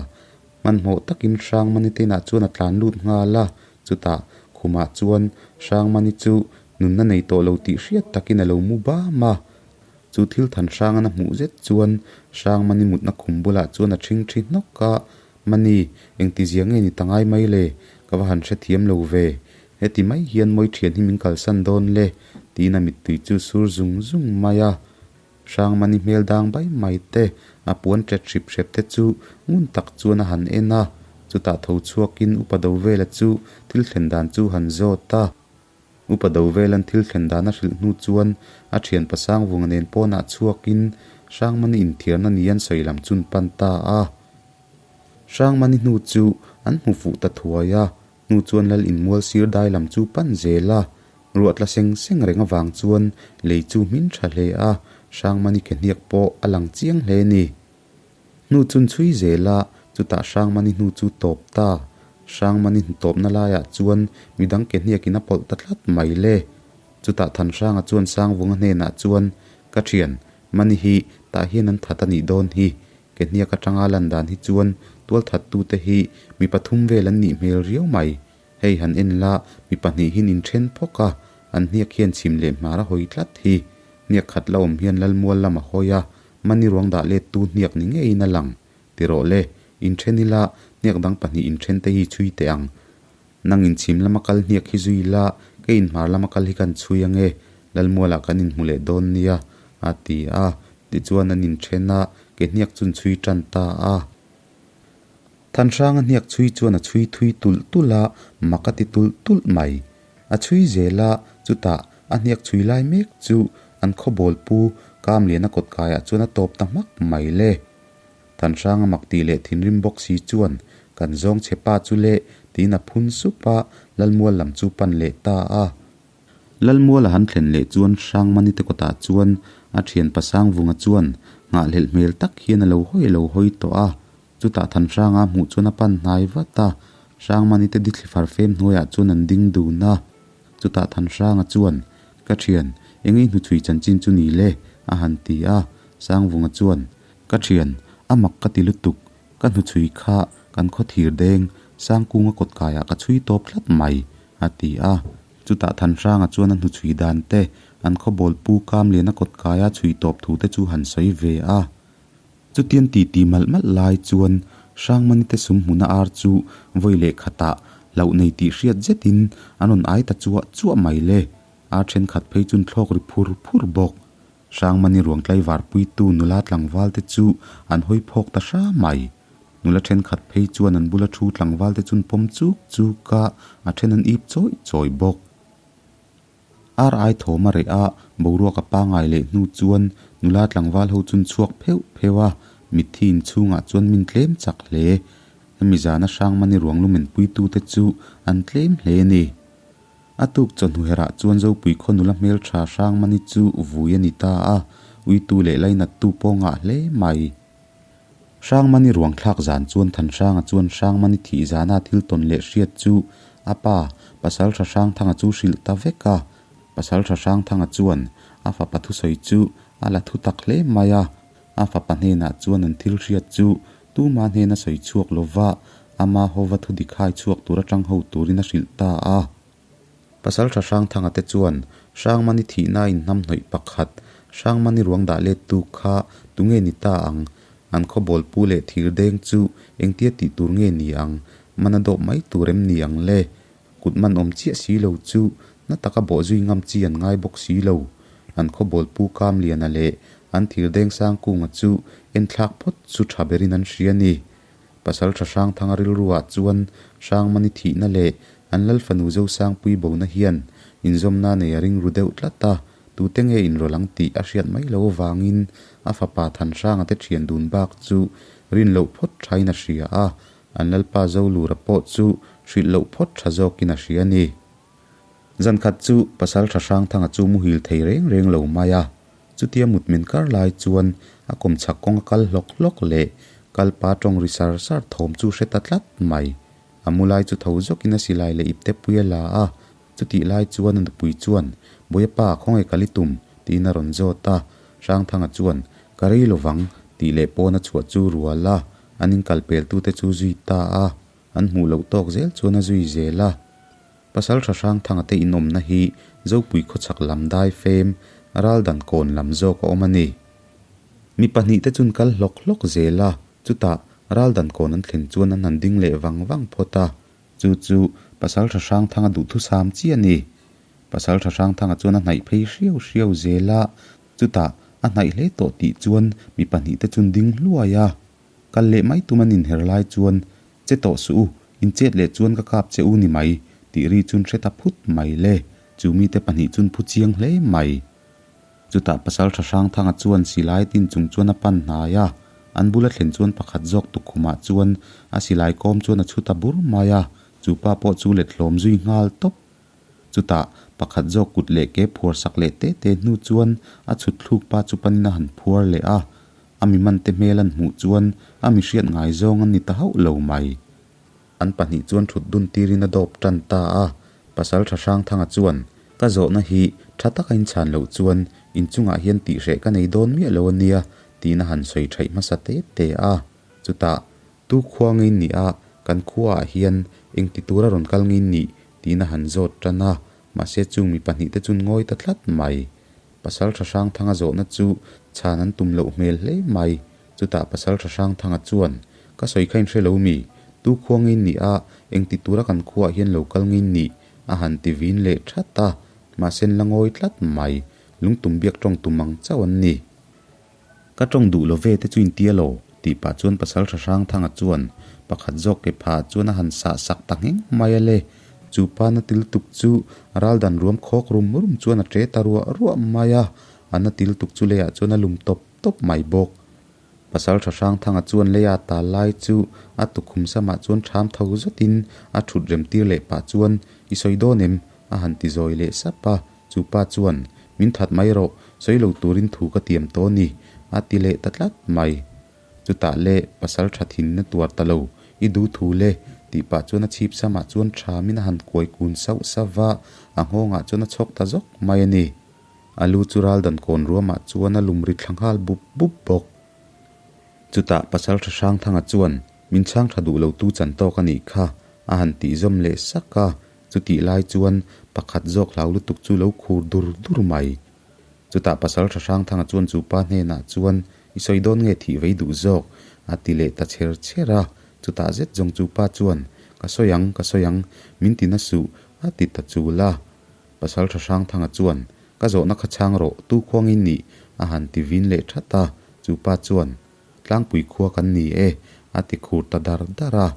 Hmanhmawh takin Hrangmani te inah chuan a tlan lut nghal a. Chutah khumah chuan Hrangmani chu nunna nei tawh lo tih hriat takin a lo mu bam a. Chu thil than hrang an a hmuh zet chuan Hrangmani mutna khum bulah chuan a ṭhing ṭhi hnawk a, Mani, engtizia nge ni ta ngai mai le? Ka va han hrethiam lo ve. Heti mai hian mawi ṭhian hi min kalsan dawn le, tiin a mittui chu sur zung zung mai a. Hrangmani hmel dang bai mai te, a puan ṭet hrip hrep te chu ngun tak chuan a han en a, chutah tho chhuakin upa do vela chu thil thlen dan chu han zawt a. Upa Dovelan thil thlen dan a hrilh hnu chuan a thian Pasangvunga nen pawnah chhuakin Hrangmani inthiarna ni an sawi lam chun pan ta a. Hrangmani hnu chu an hmu fuh ta thuai a, hnu chuan lal inmual sir dai lam chu pan zel a. Ruah tla seng seng reng avang chuan lei chu hmin tha hle a, Hrangmani ke hniak pawh a lang chiang hle ni. Hnu chun chhui zel a, chutah Hrangmani hnu chu tawp ta. Hrangmani hnu tawpna laiah chuan midang ke hniakin a pawlh ta tlat mai le. Chutah Thanhranga chuan Sangvunga hnenah chuan, Ka thian, Mani hi tah hian an that a nih dawn hi. Ke hniak atanga lan dan hi chuan tualthattute hi mi pathum vel an nih hmel riau mai. Hei han en la, mi pahnihin inthen phawk a, an hniak hian chhim leh hmar a hawi tlat hi. Hniak khat la awm hian Lalmual lam a hawi a, Mani ruang dah let tu hniak ni ngeiin a lang. Ti rawh le, inthen ila, hniak dang pahnih inthen te hi chhui teh ang. Nang inchhim lama kal hniak hi zui ila, ka inhmar lama kal hi kan chhui ange, Lalmualah kan inhmu leh dawn nia, a ti a. Tichuan an inthen a, ke hniak chun chhui tan ta a. Thanhranga hniak chhui chuan a chhui thui tulh tulh a, mak a ti tulh tulh mai. A chhui zel a, chutah a hniak chhui lai mek chu an khawbawl pu Kamliana kawtkaiah chuan a tawp ta hmak mai le. Thanhranga mak tih leh thinrim bawk si chuan kan zawng chhe pa chu le tiin a phun sup a, Lalmual lam chu pan leh ta a. Lalmuala han thlen leh chuan Hrangmani te kawtah chuan a thian Pasangvunga chuan nghahhlelh hmel tak hian a lo hawi a lo hawi tawh a. Chutah Thanhranga hmuh chuan a pan hnai vat a, Hrangmani te dithli far fem hnuaiah chuan an ding dun a. Chutah Thanhranga chuan, Ka thian, eng ei hnuchhui chanchin chu ni le? a han ti a. Sangvunga chuan, Ka thian, a mak ka ti lutuk, ka hnuchhui kha kan khawthir deng Sangkunga kawtkaiah ka chhui tawp tlat mai, a ti a. Chutah Thanhranga chuan a hnuchhui dan te, an khawbawl pu Kamliana kawtkaia chhui tawp thu te chu han sawi ve a. Chutian titi malh malh lai chuan Hrangmani te sum hmuna ar chu vawi leh khatah hlauh nei tih hriat zetin an rawn ai ta chuah chuah mai le. Ar thenkhat phei chun thlawk ri phur phur bawk. Hrangmani ruang tlaivar puitu nula tlangval te chu an hawi phawk ta hra mai. Nula thenkhat phei chuan an bula thu tlangval te chun pawm chuk chuk a, a then an ip chawih chawih bawk. Ar ai thawm a reh a, boruak a pangai leh hnu chuan nula tlangval ho chun chhuak pheuh pheuh a, mitthi inchhungah chuan min tlem chak hle. Hemi zana Hrangmani ruang lumen puitute chu an tlem hle a ni. A tuk chawhnu herah chuan Zopui khaw nula hmeltha Hrangmani chu vui a ni ta a, uitu leh lainattu pawh ngah hle mai. Hrangmani ruang thlak zan chuan Thanhranga chuan Hrangmani thih zana thil tawn leh hriat chu a pa Pasaltha Hrangthanga chu hrilh ta vek a. Pasaltha Hrangthanga chuan a fapa thusawi chu a la thu tak hle mai a. A fapa hnenah chuan an thil hriat chu tuma hnena sawi chhuak lova ama hova thu dik hai chhuak tur atang ho turin a hrilh ta a. Pasaltha Hrangthanga te chuan Hrangmani thihna inhnamhnawih pakhat, Hrangmani ruang dah lettu kha tunge ni ta ang? An khawbawl pu leh thir deng chu engtia tih tur nge ni ang? Man a dawp mai tur em ni ang le? Kut man awm chiah si lo chu na taka bawh zui ngam chi an ngai bawk si lo. An khawbawl pu Kamliana leh an thir deng Sangkunga chu enthlak phawt chu tha berin an hria ni. Pasalṭha Hrangthanga rilruah chuan Hrangmani thihna leh an Lalfanu Zosangpui bona hian inzawmna nei a ring ru deuh tlat a, tute nge inrawlh ang tih a hriat mai lo avangin a fapa Thanhranga te ṭhian dun bak chu rin loh phawt ṭhain a hria a, an Lalpa Zolura pawh chu hrilh loh phawt ṭha zawkin a hria a ni. Zankhat chu Pasalṭha Hrangthanga chu muhil thei reng reng lo mai a. Chutia mutmen kar lai chuan a kawmchhak kawng a kal hlawk hlawk leh kalpa tawng ri sar sar thawm chu hre ta tlat mai. A mu lai chu tho zawkin a silai leh ipte pui a la a, chutih lai chuan a nupui chuan, Bawiapa, khawnge kal i tum? tiin a rawn zawt a. Hrangthanga chuan, Ka rei lovang, tih leh pawn a chhuah chu rual a, an inkal peltute chu zui ta a. An hmuh loh tawk zel chuan a zui zel a. Pasalṭha Hrangthanga te inawmna hi Zopui khawchhak lam dai fem, Raldan kawn lam zawk a awm a ni. Mi pahnihte chun kal hlawk hlawk zel a, chutah Raldan kawn an thlen chuan an han ding leh vang vang phawt a. Chu chu Pasalṭha Hrangthanga duhthusam chi a ni. Pasalṭha Hrangthanga chuan a hnaih phei hriau hriau zel a, chutah a hnaih hle tawh tih chuan mi pahnihte chun ding hluai a. Kal leh mai tum an inher lai chuan, Che tawh suh u, in chet leh chuan ka kap che u ni mai, tih ri chun hre ta phut mai le. Chu mite pahnih chun phu chiang hle mai. Chutah Pasalṭha Hrangthanga chuan silai tin chung chuan a pan hnai a, an bula thlen chuan pakhat zawk tukkhumah chuan a silai kawm chuan a chhu ta bur mai a, chu pa pawh chu let hlawm zui nghal tawp. Chutah pakhat zawk kut leh ke phuar sak leh te te hnu chuan a chhut thluk pa chu panin a han phuar leh a, a mi mante hmel an hmuh chuan a mi hriat ngai zawng an ni ta hauh lo mai. An pahnih chuan thut dun tirin a dawp tan ta a, Pasalṭha Hrangthanga chuan, Ka zawhna hi tha taka inchhan loh chuan inchungah hian tihreh ka nei dawn miah lo a nia, tiin a han sawi ṭhaih hmasa te te a. Chutah, Tu khua ngei ni a, kan khuaah hian engti tura rawn kal ngei nih? tiin a han zawt tan a, mahse chung mi pahnihte chuan ngawi ta tlat mai. Pasalṭha Hrangthanga zawhna chu chhan an tum loh hmel hle mai. Chutah Pasalṭha Hrangthanga chuan, Ka sawi kha in hre lo mi? Tu khua ngei ni a, engti tura kan khuaah hian lo kal ngei nih? a han ti vin leh that a, mahse an la ngawi tlat mai. Lungtum biak tawng tum ang chauh an ni. Ka tawng duh lo ve te chu in tia lo, tih pah chuan Pasalṭha Hrangthanga chuan pakhat zawk ke phah chuan a han sah sak ta ngheng mai a le. Chu pa na til tuk chu ral dan ruam khawk rum rum chuan a ṭe ta ruah ruah mai a, a na til tuk chu leiah chuan a lum tawp tawp mai bawk. Pasalṭha Hrangthanga chuan leia tal lai chu a tukhum samah chuan ṭham tho zawtin a ṭhut rem tir leh pah chuan, I sawi dawn em? a han ti zawi leh sap a. Chu pa chuan, Min that mai rawh, sawi lo turin thu ka tiam tawh a ni, a ti leh ta tlat mai. Chutah le, pasalṭha thinna tuar ta lo, i duh thu le, tih pah chuan a chhip samah chuan ṭhamin a han kuai kun sauh sauh va, a nghawngah chuan a chhawk ta zawk mai a ni. A lu chu ral dan kawn ruamah chuan a lum ri thla nghal bup bup bawk. Chutah Pasalṭha Hrangthanga chuan, Min chhang ṭha duh lotu chan tawk a nih kha, a han tih zawm leh sak a. Chutih lai chuan pakhat zawk hlau lutuk chu lo khur dur dur mai. Chutah Pasalṭha Hrangthanga chuan chu pa hnenah chuan, I sawi dawn nge thih vei duh zawk? a ti leh ta chher chher a. Chutah zet zawng chu pa chuan, Ka sawi ang, ka sawi ang, min ti na suh, a ti ta chul a. Pasalṭha Hrangthanga chuan, Ka zawhna kha chhang rawh, tu khuangin nih? a han ti vin leh that a. Chu pa chuan, Tlangpui khua kan ni e, a ti khur ta dar dar a.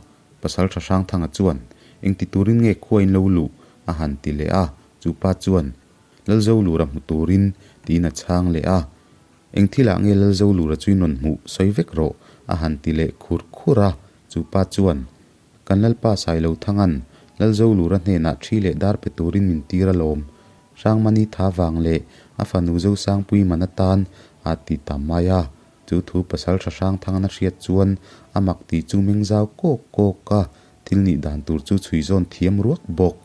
Pasalṭha Hrangthanga chuan, Engti turin nge khua in lo luh? a han ti leh a. Chu pa chuan, Lalzolura hmu turin, tiin a chhang leh a. Eng thilah nge Lalzolura chu in rawn hmuh sawi vek rawh? a han ti leh khur khur a. Chu pa chuan, Kan Lalpa Sailothanga'n Lalzolura hnenah ṭhi leh dar pe turin min tir alawm. Hrangmani tha vang leh a fanu Zosangpui man atan a ti ta mai a. Chu thu Pasalṭha Hrangthangan a hriat chuan a mak tih chu meng zau kawk kawk a, thil nih dan tur chu chhui zawn thiam ruak bawk.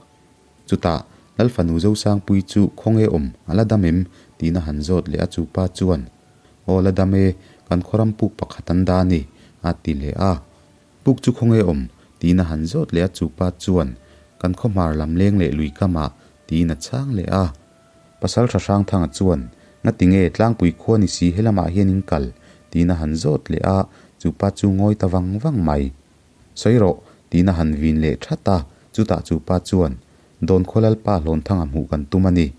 Chutah, Lal fanu Zosangpui chu khawnge awm a la dam em? tiin a han zawt leh a, chu pa chuan, Aw la dam e, kan khawram puk pakhat an dah a ni, a ti leh a. Puk chu khawnge awm? tiin a han zawt leh a, chu pa chuan, Kan khawhmar lam leng leh lui kamah, tiin a chhang leh a. Pasalṭha Hrangthanga chuan, Ngati nge Tlangpui khua ni si helamah hian in kal? tiin a han zawt leh a, chu pa chu ngawi ta vang vang mai. Sawi rawh, tiin a han vin leh that a, chutah chu pa chuan, Dawnkhua Lalpa Hlawnthanga hmuh kan tum a ni.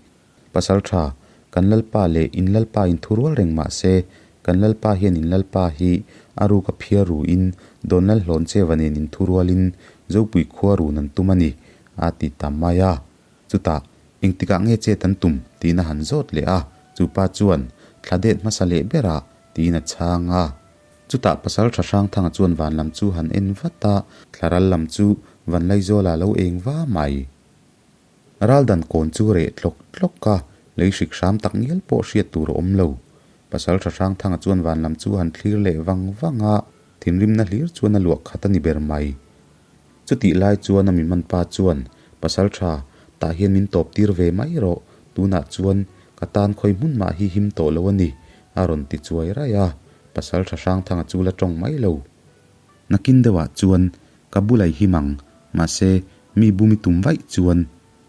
Pasalṭha, kan Lalpa leh in Lalpa in thu rual reng mah se, kan Lalpa hian in Lalpa hi a ruk a phiar ru in, Dawn Lalhlawn Cheva nen in thu rualin Zopui khua run an tum a ni, a ti ta mai a. Chutah, engtikah nge chet an tum? tiin a han zawt leh a, chu pa chuan, Thla det hmasa leh berah, tiin a chhang a. Chutah Pasalṭha Hrangthanga chuan van lam chu han en vat a, thlaral lam chu Vanlaizawla lo eng va mai. Raldan kawn chu reh tlawk tlawk a, lei hrik hram tak ngial pawh hriat tur a awm lo. Pasalṭha Hrangthanga chuan van lam chu han thlir leh vang vang a, thinrimna hlir chuan a luah khat a ni ber mai. Chutih lai chuan a mi man pa chuan, Pasal tha, tah hian min tawp tir ve mai rawh, tunah chuan ka tan khawi hmun mah hi him tawh lo a ni, a rawn ti chuai raih a. Pasal tha Hrangthanga chu la tawng mai lo. Nakin deuhah chuan ka bulai him ang, mahse mi bumi tum vaih chuan,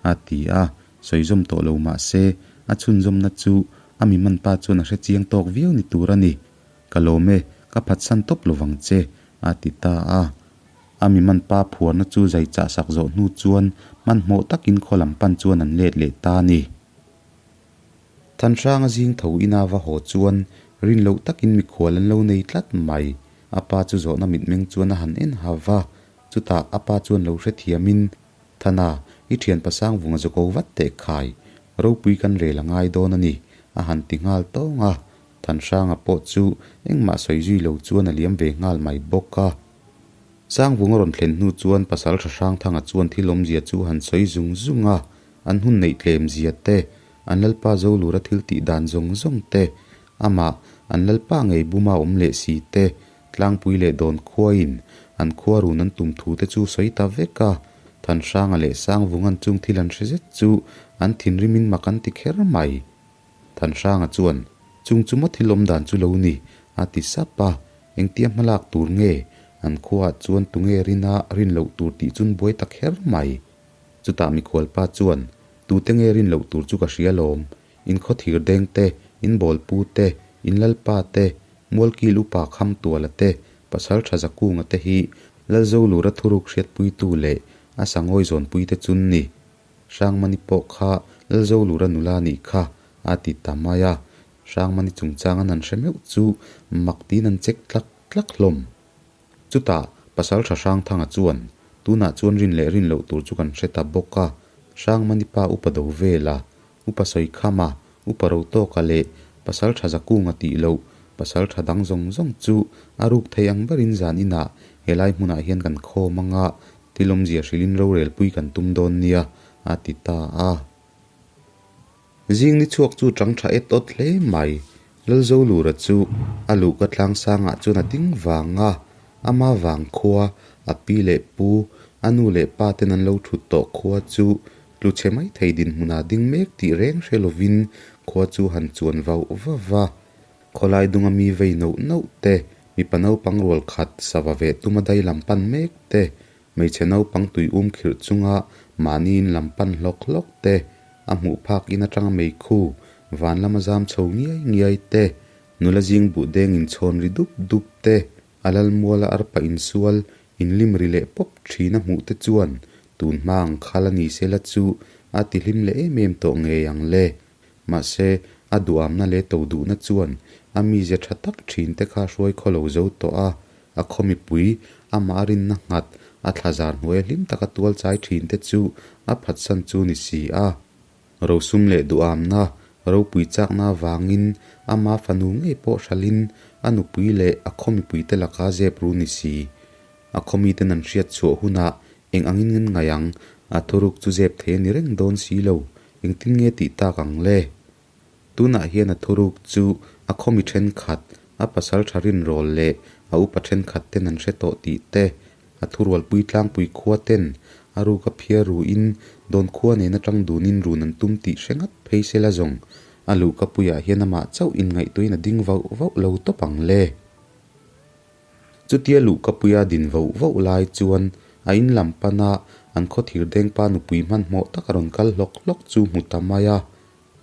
a ti a. Sawi zawm tawh lo mahse a chhunzawmna chu a mi man pa chuan a hre chiang tawk viau ni tur a ni. Ka lawm e, ka phatsan tawp lovang che, a ti ta a. A mi man pa phuarna chu zai chah sak zawh hnu chuan hmanhmawh takin khaw lam pan chuan an let leh ta a ni. Thanhranga zing tho ina va haw chuan rin loh takin mikhual an lo nei tlat mai. A pa chu zawhna mitmeng chuan a han en ha va, chutah a pa chuan lo hrethiamin, Thana, I thianpa Sangvunga zu ko vat teh khai, ropui kan rel a ngai dawn a ni, a han ti nghal tawng a. Thanhranga pawh chu engmah sawi zui lo chuan a liam ve nghal mai bawk a. Sangvunga rawn thlen hnu chuan Pasal Tha Hrangthanga chuan thil awmzia chu han sawi zung zung a, an hun neih tlem zia te, an Lalpa Zolura thil tih dan zawng zawng te, amah an Lalpa ngei buma awm leh si te, Tlangpui leh dawn khuain an khua run an tum thu te chu sawi ta vek a, Thanhranga leh Sangvunga'n chung thil an hre zet chu an thinrimin mak an ti kher mai. Thanhranga chuan, Chung chu maw thil awm dan chu lo ni, a ti sap a, engtia hmalak tur nge an khuaah chuan tunge rina rin loh tur tih chun buai ta kher mai. Chutah mikhualpa chuan, Tute nge rin loh tur chu ka hria lawm, In khaw thir deng te, in bawlpu te, in lalpa te, Mualkil upa Khamtuala te, Pasal Tha Zakunga te hi Lalzolura thuruk hriatpuitu leh a sangawi zawnpui te chun ni. Hrangmani pawh kha Lalzolura nula nih kha a ti ta mai a, Hrangmani chungchang an han hre meuh chu mak tiin an chek tlak tlak hlawm. Chutah Pasal Tha Hrangthanga chuan, Tunah chuan rin leh rin loh tur chu kan hre ta bawk a, Hrangmani pa upa do vela, upa Sawikhama, upa Rotawka leh Pasal Tha Zakunga tih loh Pasal Tha dang zawng zawng chu a ruk thei ang berin zan inah helai hmunah hian kan khawm anga thilawmzia hrilhin rorelpui kan tum dawn nia, a ti ta a. Zing ni chhuak chu chang tha et awt hle mai. Lalzolura chu a luhka tlang sangah chuan a ding vang a, ama vang khua, a pi leh pu, a nu leh pa ten an lo thut tawh khua chu tlu chhe mai thei dinhmunah ding mek tih reng hre lovin khua chu han chuan vauh vauh a. Khawlai dunga mi vei nauh nauh te, mipa naupang rual khat sava ve tuma dai lam pan mek te, Hmeichhe naupang tui um khirh chunga mahni in lam pan hlawk hlawk te, a hmuh phak in atanga meikhu van lama zam chho ngiai ngiai te, nula zing buh deng in chhawn ri dup dup te, a lal muala arpa insual inlim ri leh pawp thin a hmuh te chuan tun hma ang khal a ni sela chu a ti hlim leh em em tawh ngei ang le. Mahse, a duamna leh to duhna chuan a mizia tha tak thin te kha hruai khaw lo zo tawh a, A khaw mipui, amah a rinna nghat, a thlazar hnuaia hlim taka tual chai thin te chu a phatsan chu ni si a. Rosum leh duhamna, ropui chakna avangin ama fanu ngei pawh hralhin a nupui leh a khaw mipui te laka zep ru ni si. A khaw miten an hriat chhuah hunah eng angin ngen ngai ang, a thuruk chu zep thei a ni reng dawn si lo, engtin nge tih tak ang le? Tunah hian a thuruk chu a khawmi thenkhat, a pasal tha rinrawl leh a upa thenkhat ten an hre tawh tih te, a thurualpui tlangpui khua ten a ruk a phiar ruin dawn khua nen atang dunin run an tum tih hre ngat phei se la zawng a luhka puiah hian amah chauh inngaihtuahin a ding vauh vauh lo tawp ang le. Chutia luhkapuia din voh voh lai chuan a in lam pana an khaw thir dengpa nupui hmanhmawh tak a rawn kal hlawk hlawk chu hmu ta mai a.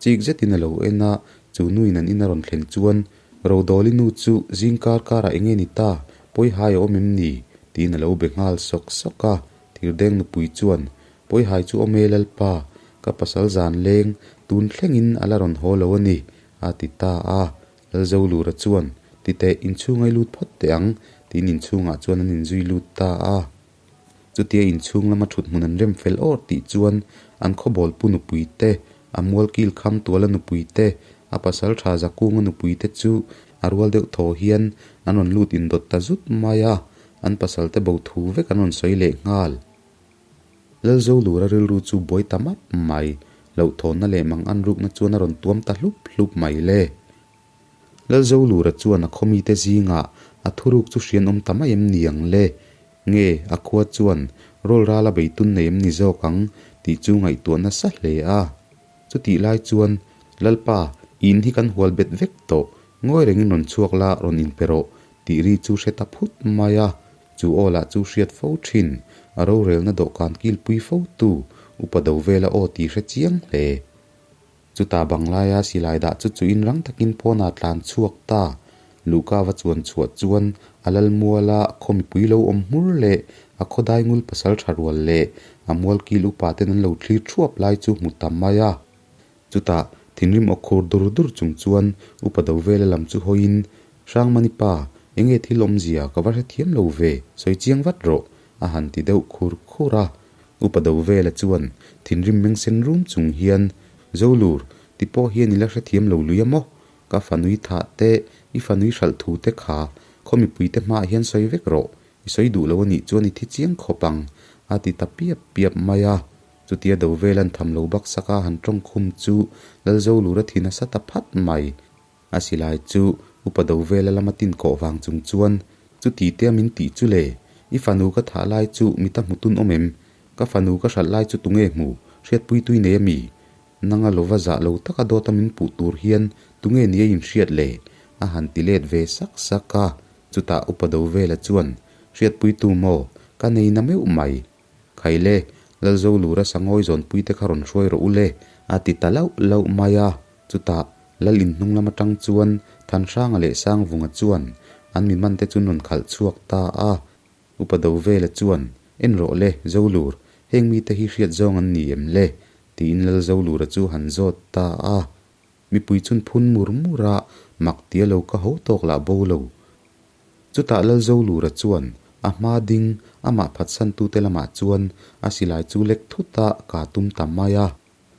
Chik zetin a lo en a, chu nuin an in a rawn thlen chuan Rodawli nu chu zing kar karah enge ni ta, Pawihai a awm em ni? tiin a lo be nghal sawk sawk a. Thirdeng nupui chuan, Pawihai chu awm e Lalpa, ka pasal zan leng, tun thlengin a la rawn haw lo a ni, a ti ta a. Lalzolura chuan, Titeh, inchhung ai lut phawt teh ang, tiin inchhungah chuan an inzui lut ta a. Chutia inchhung lama thut hmun an rem fel awr tih chuan an khawbawl pu nupui te, a mualkil kham tuala nupui te, a pasal tha Zakunga nupui te chu a rual deuh thaw hian an rawn lut indawt ta zut mai a, an pasal te bo thu vek an rawn sawi leh nghal. Lalzolura rilru chu buai ta map mai, hlauhthawnna leh mang an rukna chuan a rawn tuam ta hlup hlup mai le. Lalzolura chuan a khawmite zingah a thuruk chu hrian awm ta mai em ni ang le? Nge a khua chuan rawl ral a beitun nei em ni zawk ang tih chu ngaihtuah nasa hle a. Chutih lai chuan Lalpa, in hi kan hual bet vek tawh, ngawi rengin rawn chhuak la rawn inpe rawh tih ri chu hre ta phut mai a. Chu aw lah chu hriat fo thin, a rorelna dawhkan kilpui fo tu, upa do vela aw tih hre chiang hle. Chutah banglaia silai dah chu chuin rang takin pawnah tlan chhuak ta. Luhka va chuan chhuah chuan a lal muala khaw mipui lo awm hmur leh a khaw daingul pasal tha rual leh a mualkil upa ten an lo thlir thuap lai chu hmu ta mai a. Chutah thinrim aw khur dur dur chung chuan upa do vela lam chu hawiin, Hrangmani pa, enge thil awmzia ka va hrethiam lo ve, sawi chiang vat rawh, a han ti deuh khur khur a. Upa Dovela chuan thinrim meng sen rum chung hian, Zolur, ti pawh hian i la hrethiam lo lui a maw? Ka fanui thah te, i fanui hralh thu te kha khaw mipuite hmaah hian sawi vek rawh. I sawi duh lo a nih chuan i thi chiang khawp ang, a ti ta piap piap mai a. Chutia Dovela'n tham lo baksak a han tawng khum chu Lalzolura thi nasa ta phat mai. A silai chu Upa Dovela lama tin kawh vang chung chuan, Chuti tea min tih chu le, i fanu ka thah lai chu mita hmu tun awm em? Ka fanu ka hralh lai chu tunge hmu? Hriatpui tui nei a mi? Nanga lova zah lo taka dawta min puh tur hian tunge ni a inhriat le? A han ti let ve sak sak a. Chutah Upa Dovela chuan, Hriatpuitu maw? Ka nei na meuh mai. Khaile, Lalzolura sangawi zawnpuite kha rawn hruai rawh u le, a ti ta lauh lauh mai a. Chutah, Lal inhnung lam atang chuan Thanhranga leh Sangvunga chuan an mi mante chu an rawn khalh chhuak ta a. Upa Dovela chuan, En rawh le, Zolur, heng mite hi hriat zawng an ni em le? tiin Lal Zolura chu han zawt ta a. Mipui chun phun mur mur a, mak tia lo ka ho tawk lah bo lo. Chutah Lalzolura chuan a hma ding amah phatsantute lamah chuan a silai chu lek thut a ka tum ta mai a.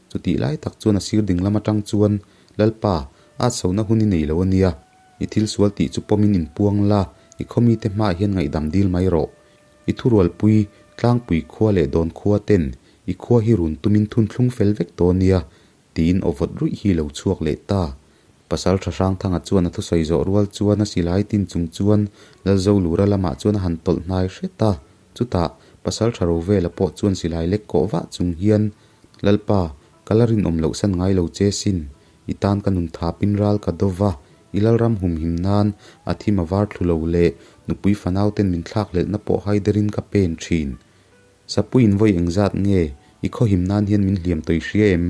Chutih lai tak chuan a sir ding lam atang chuan, Lalpa, a chhona hun i nei lo a nia. I thil sual tih chu pawmin inpuang la, i khawmite hmaah hian ngaihdam dil mai rawh. I thurualpui, tlangpui khua leh dawn khua ten i khua hi run tumin thunthlung fel vek tawh a nia, Tiin aw vawt ruih hi lo chhuak leh ta. Pasal tha Hrangthanga chuan a thusawi zawh rual chuan a silai tin chung chuan Lalzolura lamah chuan a han tawlh hnai hret a. Chutah, Pasal tha Rovela pawh chuan silai lek kawh vah chung hian, Lalpa, ka la rinawm loh san ngai lo che sin. I tan ka nun thapin ral ka do va, i Lalram humhim nan a thim a var thlu lo leh nupui fanau ten min thlak hlelhna pawh haiderin ka pen thin. Sapuiin vawi engzat nge i khawhim nan hian min hliam tawih hria em?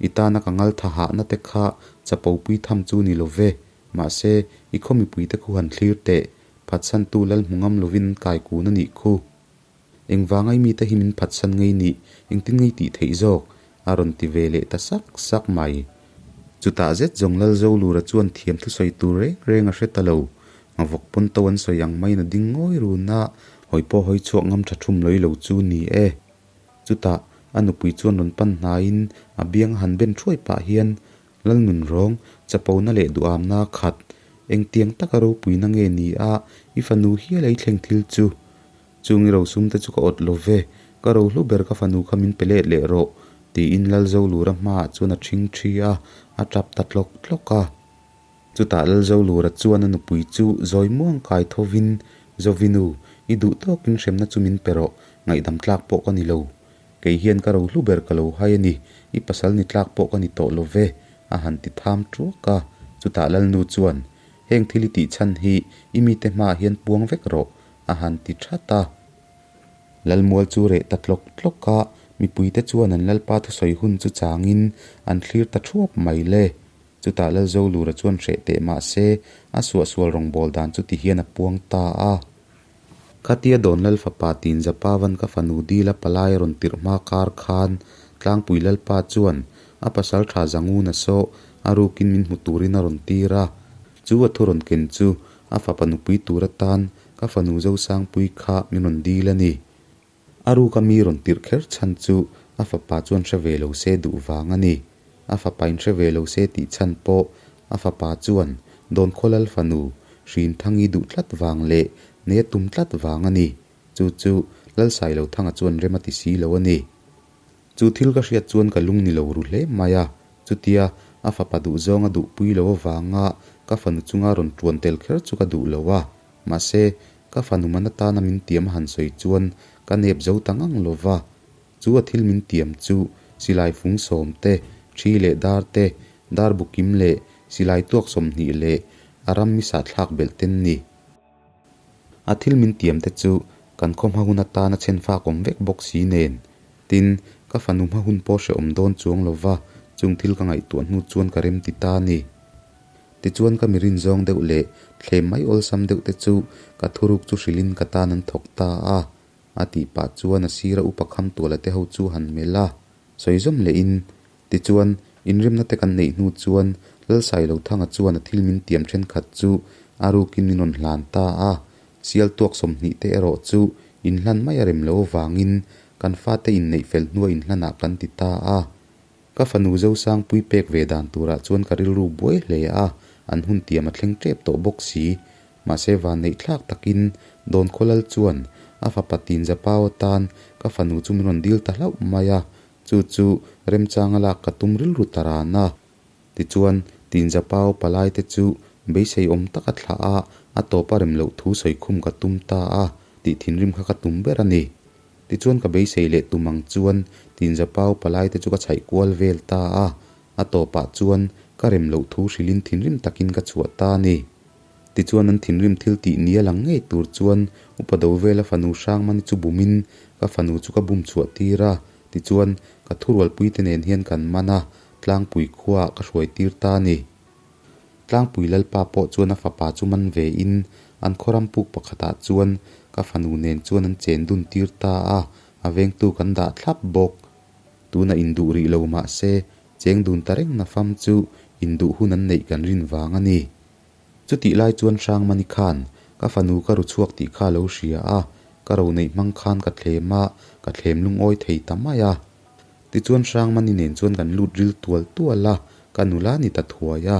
I tana ka ngal tha hahna te kha chapo pui tham chu ni lo ve. Mahse, i khaw mipuite khu han thlir teh. Phatsantu lal hmu ngam lovin an kai kun a nih khu. Engvanga i mite hi min phatsan ngei nih, engtin ngei tih theih zawk? A rawn ti ve leh ta sak sak mai. Chutah zet zawng Lalzolura chuan thiam thusawi tur reng reng a hre ta lo. Ngavawk pawn to an sawi ang maiin a ding ngawi run a, hawi pawh hawi chhuak ngam tha thum lawih lo chu ni e. Chutah a nupui chuan rawn pan hnaiin a biang a han ben thuai pah hian Lalnun rawng, chapona leh duhamna khat, engtiang taka ropuina nge ni a, i fanu hial ei thleng thil chu. Chung i rosum te chu ka awt lo ve, ka rohlu ber ka fanu kha min pe let leh rawh, tiin Lalzolura hmaah chuan a ṭhing ṭhi a, a ṭap ta tlawk tlawk a. Chutah Lalzolura chuan a nupui chu zawi muang kai thovin, Zovinu, i duh tawkin hremna chu min pe rawh, ngaihdam tlak pawh ka ni lo. Kei hian ka rohlu ber ka lo hai a ni, i pasal ni tlak pawh ka ni tawh lo ve, a han ti tham ṭuak a. Chutah Lalnu chuan, Heng thil i tih chhan hi i mite hmaah hian puang vek rawh, a han ti that a. Lalmual chu reh ta tlawk tlawk a, mipuite chuan an Lalpa thusawi hun chu changin an thlir ta thuap mai le. Chutah Lalzolura chuan hreh teh mah se, a suahsual rawngbâwl dan chu ti hian a puang ta a. Khatia Dawn Lal fapa tin Zapavan ka fanu dila palai a rawn tirh hma kar khan Tlangpui Lalpa chuan a pasal tha Zanguna saw a rukin min hmu turin a rawn tir a. Chu a thu rawn ken chu a fapa nupui tur atan ka fanu Zosangpui kha min rawn dil a ni. A ruka mi rawn tirh kher chhan chu a fapa chuan hre ve lo se duh vang a ni. A fapa in hre ve lo se tih chhan pawh a fapa chuan Dawnkhua Lal fanu Hrinthangi duh tlat vang leh nei a tum tlat vang a ni. Chu chu Lalsailothanga chuan rem a ti si lo a ni. Chu thil ka hriat chuan ka lung ni lo ru hle mai a, chutia a fapa duhzawng a duhpui lo avanga ka fanu chunga rawn tuan tel kher chu ka duh lo a, mahse ka fanu man atana min tiam a han sawi chuan ka nep zo ta ngang lo va. Chu a thil min tiam chu silai fung sawm te, thi leh dar te, dar bu kim leh silai tuak 20 leh a ram mi sahthlak belh ten ni. A thil min tiam te chu kan khaw hma hun atana chhen fak awm vek bawk si nen. Tin, ka fanu hma hun pawh hrehawm dawn chuang lo va, chung thil ka ngaihtuah hnu chuan ka rem ti ta a ni. Tichuan ka mi rinzawng deuh leh thlem mai awlsam deuh te chu ka thuruk chu hrilhin ka tan an thawk ta a. A tih pah chuan a sira upa kham tuala te ho chu han melh a, sawi zawm lehin, Tichuan, inrimna te kan neih hnu chuan Lalsailothanga chuan a thil min tiam thenkhat chu a rukin min rawn hlan ta a, sial tuak 20 te erawh chu inhlan mai a rem lo avangin Kan fate inneih fel hnua inhlanah kan ti ta a. Ka fanu Zosangpui pek ve dan turah chuan ka rilru buai hle a, an hun tiam a thleng tep tawh bawk si. Mahse vanneih thlak takin Dawnkhawlal chuan a fapa Tinzapau atan ka fanu chu min rawn dil ta hlauh mai a, chu chu remchanga lak ka tum rilru ta ran a. Tichuan, Tinzapau palaite chu beisei awm taka thlah a, a tawp a rem loh thu sawi khum ka tum ta a, tih thinrim kha ka tum ber a ni. Tichuan ka beisei leh tum ang chuan Tinzapau palaite chu ka chhaih kual vel ta a, a tawpah chuan ka rem loh thu hrilhin thinrim takin ka chhuah ta a ni. Tichuan an thinrim thil tih nia lang ngei tur chuan Upa Dovela fanu Hrangmani chu bumin ka fanu chu ka bum chhuah tir a, tichuan ka thurualpuite nen hian kan man a, Tlangpui khuaah ka hruai tir ta a ni. Tlangpui Lalpa pawh chuan a fapa chu man ve in an khawram puk pakhatah chuan ka fanu nen chuan an chen dun tir ta a, a vengtu kan dah thlap bawk. Tuna induh rih lo mah se cheng dun ta reng na fam chu induh hun an neih kan rin vang a ni. Chutih lai chuan Hrangmani khan ka fanu ka ru chhuak tih kha a lo hria a, ka ro neih hmang khan ka thlem a, ka thlem lungawi thei ta mai a. Tichuan Hrangmani nen chuan kan lut ril tual tual a, ka nula ni ta thuai a.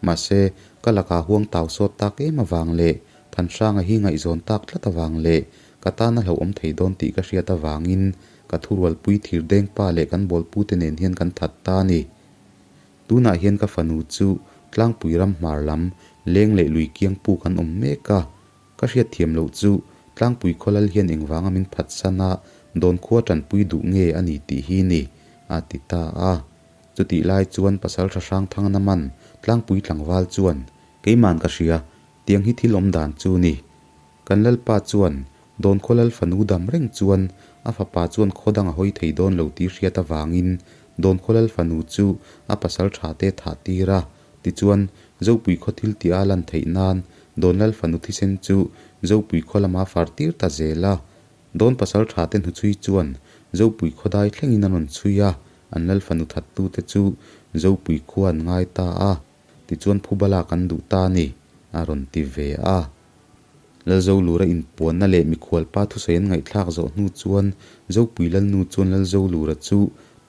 Mahse, ka lakah huang tau sawt tak em avang leh Thanhranga hi ngaihzawn tak tlat avang leh ka tan a hlauhawm thei dawn tih ka hriat avangin ka thurualpui Thirdengpa leh kan bawlpute nen hian kan that ta a ni. Tunah hian ka fanu chu Tlangpui ram hmar lam leng leh lui kiang puk an awm mek a. Ka hriat thiam loh chu Tlangpui khawlal hian engvanga min phatsan a, dawnkhua tanpui duh nge a ni tih hi ni, a ti ta a. Chutih lai chuan pasal tha hrang thang na man Tlangpui tlangval chuan, Keiman ka hria, tiang hi thil awm dan chu ni. Kan Lalpa chuan Dawnkhua Lal fanu dam reng chuan a fapa chuan khaw dang a hawi thei dawn lo tih hriat avangin Dawnkhua Lal fanu chu a pasal tha te thah tir a. Tichuan, Zopui khaw thil tih a lan theih nan Dawn Lal fanu thisen chu Zopui khaw lama far tir ta zel a. Dawn pasal tha te hnuchhui chuan Zopui khaw dai thlengin an rawn chhui a, an Lal fanu thattute chu Zopui khua an ngai ta a. Tichuan Phubala kan duh ta a ni, a rawn ti ve a. Lalzolura inpuanna leh mikhualpa thusawi an ngaihthlak zawh hnu chuan Zopui Lalnu chuan Lalzolura chu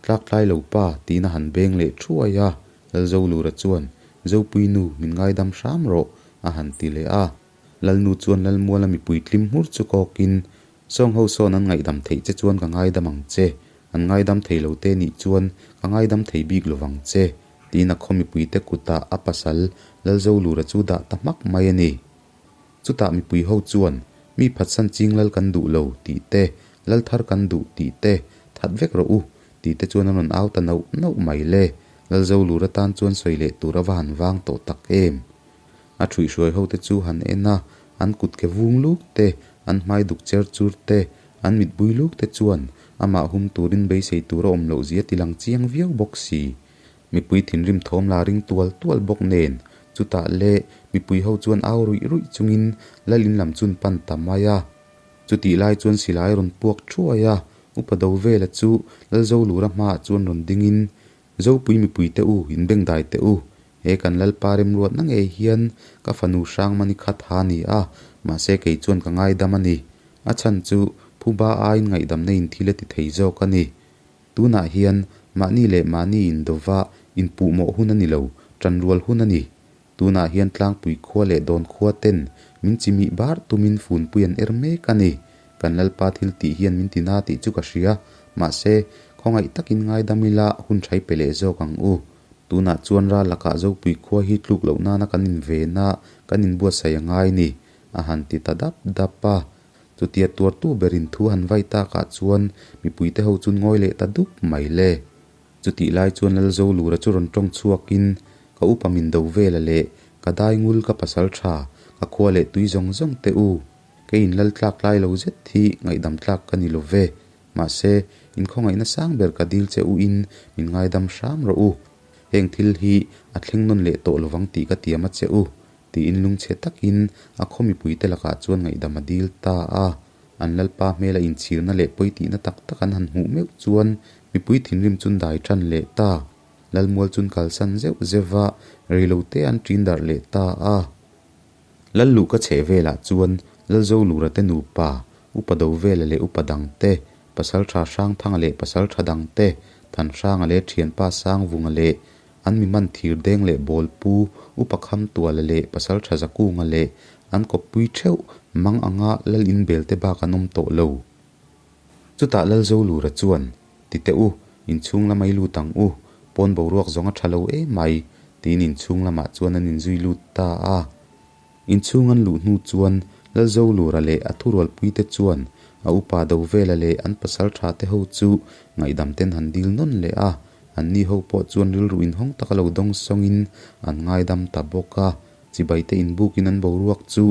tlak tlai lo pa tiin a han beng leh thuai a. Lalzolura chuan, Zopui nu, min ngaidam hram rawh, a han ti leh a. Lalnu chuan Lalmuala mipui tlim hmur chu kawkin, Sawng ho sawn an ngaihdam theih che chuan ka ngaidam ang che, an ngaidam thei lo te nih chuan ka ngaidam thei bik lovang che, tiin a khaw mipuite kutah a pasal Lalzolura chu dah ta hmak mai a ni. Chutah mipui ho chuan, Mi phatsan ching lal kan duh lo, tih te, lal thar kan duh, tih te, that vek rawh u, tih te chuan an rawn au ta nauh nauh mai le. Lalzolura tan chuan sawi leh tur a va han vang tawh tak em? A ṭhuihhruai ho te chu han en a, an kut ke vung luk te, an hmai duk cher chur te, an mit bui luk te chuan amah hum turin beisei tur a awm loh zia ti lang chiang viau bawk si. Mipui thinrim thawm la ring tual tual bawk nen, chutah le mipui ho chuan au ruih ruih chungin lal in lam chun pan ta mai a. Chutih lai chuan silai rawn puak thuai a, Upa Dovela chu Lalzolura hmaah chuan rawn dingin Zopui mipui te u, in bengdai teh u. He kan Lalpa remruatna ngei hian ka fanu Hrangmani kha tha ni a, mahse kei chuan ka ngaidam a ni. A chhan chu phuba aiin ngaihdamna in thil a ti thei zawk a ni. Tunah hian mahni leh mahni indova inpuhmawh hun a ni lo, tanrual hun a ni. Tunah hian Tlangpui khua leh Dawn khua ten min chimih bar tumin funpui an er mek a ni. Kan Lalpa thil tih hian min ti na tih chu ka hria. Mahse, khawngaih takin ngaidam ila hun thai pe leh zawk ang u. Tunah chuan ral lakah Zopui khua hi tluk loh nana kan inven a, kan inbuatsaih a ngai ni, a han ti ta dap dap a. Chutia tuartu berin thu han vai takah chuan mipuite ho chu ngawi leh ta dup mai le. Chutih lai chuan Lalzolura chu rawn tawng chhuakin, Ka upa min do vela leh ka dai ngul ka pasal tha, ka khua leh tui zawng zawng teh u. Kei in lal tlak lai lo zet hi ngaihdam tlak ka ni lo ve. Mahse, in khawngaihna sang ber ka dil che u in min ngaidam hram rawh u. Heng thil hi a thleng nawn leh tawh lovang tih ka tiam a che u, tiin lungchhe takin a khaw mipuite lakah chuan ngaihdam a dil ta a. An Lalpa hmela inchhirna leh pawitihna tak tak an han hmuh meuh chuan mipui thinrim chun dai tan leh ta. Lalmual chun kalsan zeuh zeuh va, reilote an ṭin darh leh ta a. Lalluh ka chheh velah chuan Lalzolura te nupa, Upa Dovela leh Upa dangte, Pasalṭha Hrangthanga leh pasalṭha dangte, Thanhranga leh ṭhianpa Sangvunga leh an mi man Thirdeng leh Bawlpu, Upa Khamtuala leh pasalṭha Zakunga leh an kawppui ṭheuh mang anga lal inbelte bak an awm tawh lo. Chutah Lalzolura chuan, Ti teh u, inchhung lamah i lut ang u, pawn boruak zawng a tha lo em mai, tiin inchhung lamah chuan an inzui lut ta a. Inchhung an luh hnu chuan Lalzolura leh a thurualpuite chuan a upa Dovela leh an pasal tha te ho chu ngaihdam ten han dil nawn leh a, anni ho pawh chuan rilru inhawng taka lo dawng sawngin an ngaidam ta bawk a, chibaite inbukin an boruak chu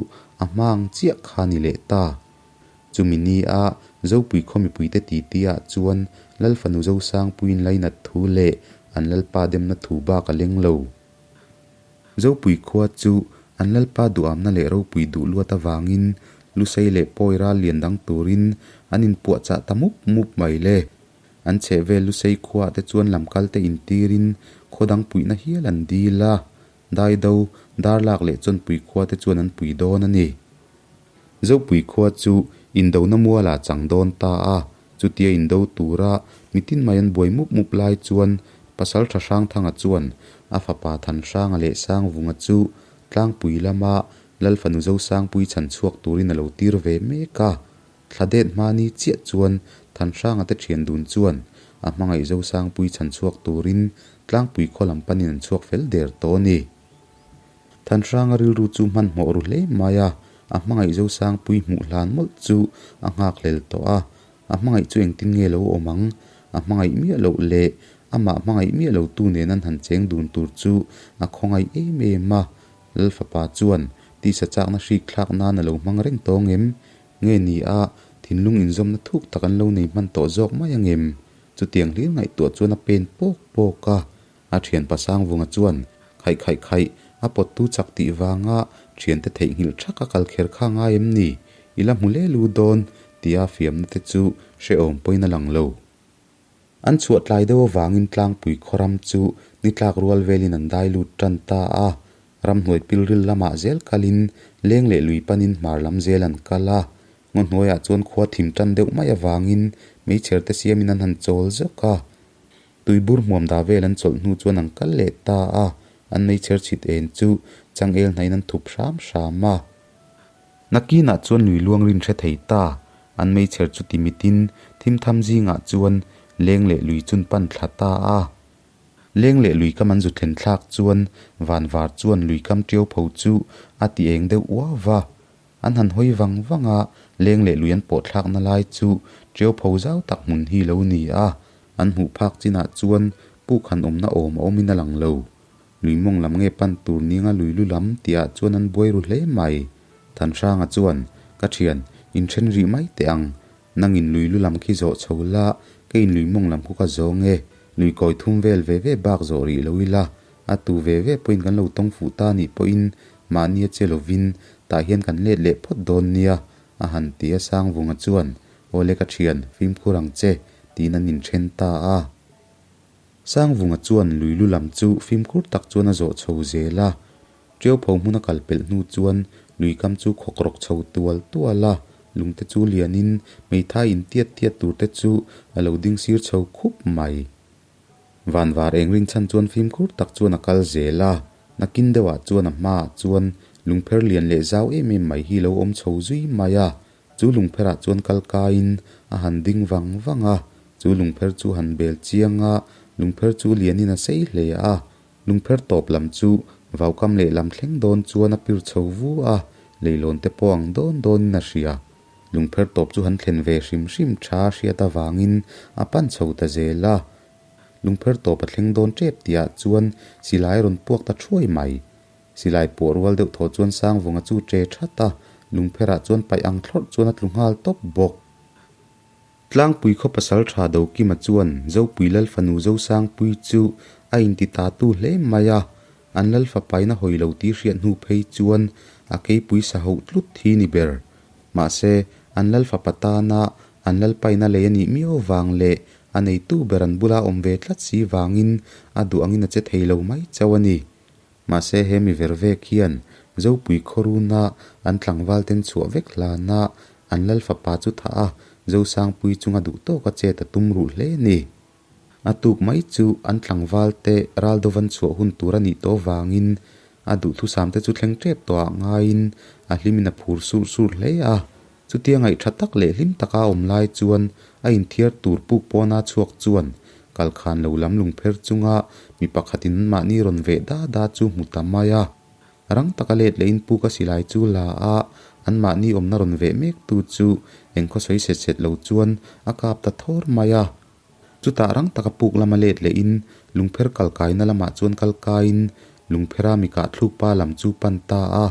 a hma ang chiah kha ni leh ta. Chumi ni a Zopui khaw mipuite titi ah chuan Lal fanu Zosangpuiin lainat thu leh an Lalpa demna thu bak a leng lo. Zopui khua chu an Lalpa duhamna leh ropui duh luat avangin Lusei leh Pawi ral lian dang turin an inpuahchah ta mup mup mai le. An chhehvel Lusei khuaah te chuan lamkal te intirin khaw dang puihna hial an dil a, Daido, Darlak leh Chawnpui khua te chuan an pui dawn a ni. Zopui khua chu indona mualah chang dawn ta a, chutia indo tura mitin mai an buai mup mup lai chuan Pasaltha Hrangthanga chuan a fapa Thanhranga leh Sangvunga chu tlangpui lama Lalfanu Zosangpui chhan chhuak turin a lo tir ve mek a. Thla det hmani chiah chuan Thanhranga te thian dun chuan a hmangaih Zosangpui chhan chhuak turin tlangpui khaw lam panin an chhuak fel der tawh a ni. Thanhranga rilru chu hmanhmawh ru hle mai a, a hmangaih Zosangpui hmuh hlan mawlh chu a nghakhlel tawh a, a hmangaih chu engtin nge lo awm ang? A hmangaih miah loh leh amah hmangaih miah lo tu nen an han cheng dun tur chu a khawngaih em em a, Lal fapa chuan tisa chakna hrik thlak nan a lo hmang reng tawng em? Nge ni a, thinlung inzawmna thuk tak an lo nei hman tawh zawk mai angem? Chutiang hlir ngaihtuah chuan a pen pawk pawk a. A thianpa Sangvunga chuan khaih khaih khaih a pawttu chak tih vanga thiante theihnghilh thak a kal kher kha ngai em ni? I la hmu le lu dawn tia fiamna te chu hrehawm pawhin a lang lo. An chhuah tlai deuh avangin tlangpui khawram chu ni tlak rual velin an dai lut tan ta a, ramhnuai pilril lamah zel kalin leng leh lui panin hmar lam zel an kal a, ngaw hnuaiah chuan khua thim tan deuh mai avangin meichher te siamin an han chawl zawk a. Tuibur hmuam dah vel an chawlh hnu chuan an kal leh ta a, an meichher chhit en chu changel hnaiin an thup hram hram a. Nakinah chuan lui luang rin hre thei ta, an meichher chu ti mitin thim tham zingah chuan leng leh lui chun pan thla ta a. Leng leh lui kam an zu thlen thlak chuan van var chuan lui kam tiau pho chu a ti eng deuh uau va. An han hawi vang vang a, leng leh lui an pawh thlakna lai chu tiau pho zau tak hmun hi lo ni a. An hmuh phak chinah chuan puk han awmna awm a awmin a lang lo. Lui mawng lam nge pan tur ninga lui lu lam tihah chuan an buai ru hle mai. Thanhranga chuan, Ka thian, inthen rih mai teh ang. Nangin lui lu lam khi zawh chho la, keiin lui mawng lam khu ka zawng e. Lui kawi thum vel ve ve bak zawh rih lo ila, a tu ve ve pawhin kan lo tawng fuh ta nih pawhin mahnia che lovin tah hian kan let leh phawt dawn nia, a han ti a Sangvunga chuan, Awle ka thian, fimkhur ang che, tiin an inthen ta a. Sangvunga chuan lui lu lam chu fimkhur tak chuan a zawh chho zel a. Tiaupho hmun a kal pelh hnu chuan lui kam chu khawk rawk chho tual tual a, lungte chu lianin hmeithai in tiat tiat tur te chu a lo ding sir chho khup mai. Vanvar eng rinchhan chuan fimkhur tak chuan a kal zel a, nakin deuhah chuan a hmaah chuan lungpher lian leh zau em em mai hi lo awm chho zui mai a, Chu lungpherah chuan kal kaiin a han ding vang vang a, chu lungpher chu han bel chiang a, lungpher chu lianin a sei hle a, lungpher tawp lam chu vaukam lehlam thleng dawn chuan a pir chho vu a, leilawn te pawh ang dawn dawnin a hria. Lungpher tawp chu han thlen ve hrim hrim tha hriat avangin a pan chho ta zel a, lungpher tawp a thleng dawn tep tihah chuan silai a rawn puak ta thuai mai. Silai puah rual deuh thaw chuan Sangvunga chu che that a, lungpherah chuan paih ang thlawrh chuan a tlu nghal tawp bawk. Tlangpui khaw pasal tha Dokima chuan Zopui Lalfanu Zosangpui chu a inti ta tu hle mai a, an Lalfapaina hawi lo tih hriat hnu phei chuan a keipui sa hauh tlut hi ni ber. Mahse, an Lalfapa tana an Lalpaina lei a nih miau vang leh a neitu ber an bula awm ve tlat si vangin a duh angin a che thei lo mai chauh a ni. Mahse he mi ver vek hian Zopui khawruna an tlangval ten chhuah vek hlana an Lal fapa chu thah a, Zosangpuii chunga duh tawka chet a tum ruh hle a ni. A tuk mai chu an tlangval te ral dovan chhuah hun tur a nih tawh vangin a duhthusam te chu thleng tep tawhah ngaiin a hlimin a phur surh surh hle a. Chutia ngaih tha tak leh hlim taka a awm lai chuan a inthiar tur puk pawna chhuak chuan kalkhan lo lam lungpher chunga mi pakhatin anmahni rawn veh da da chu hmu ta mai a. Rang taka let lehin puk a silai chu la a, anmahni awmna rawn veh mek tu chu engkhaw sawi set set lo chuan a kap ta thawr mai a. Chutah rang taka puk lama let lehin lungpher kalkaina lamah chuan kal kaiin lungphera mi kahthluk pa lam chu pan ta a.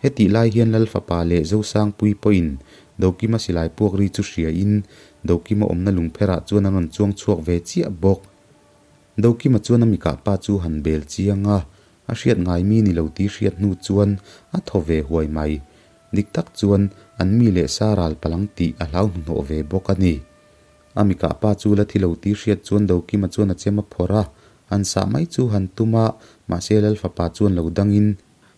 Hetih lai hian Lal Fapa leh Zosangpui pawhin Dokima silai puak ri chu hriain Dokima awmna lungpherah chuan an rawn chuang chhuak ve chiah bawk. Dokima chuan a mi kahpa chu han bel chiang a, A hriat ngai mi ni lo tih hriat hnu chuan a thaw ve huai mai. Dik tak chuan an mi leh sa ral palang tih a hlau hnuhnawh ve bawk a ni. A mikah pa chu la thi lo tih hriat chuan Dokima chuan a chem a phawrh a, han sah mai chu han tum a, mahse Lal fapa chuan lo dangin,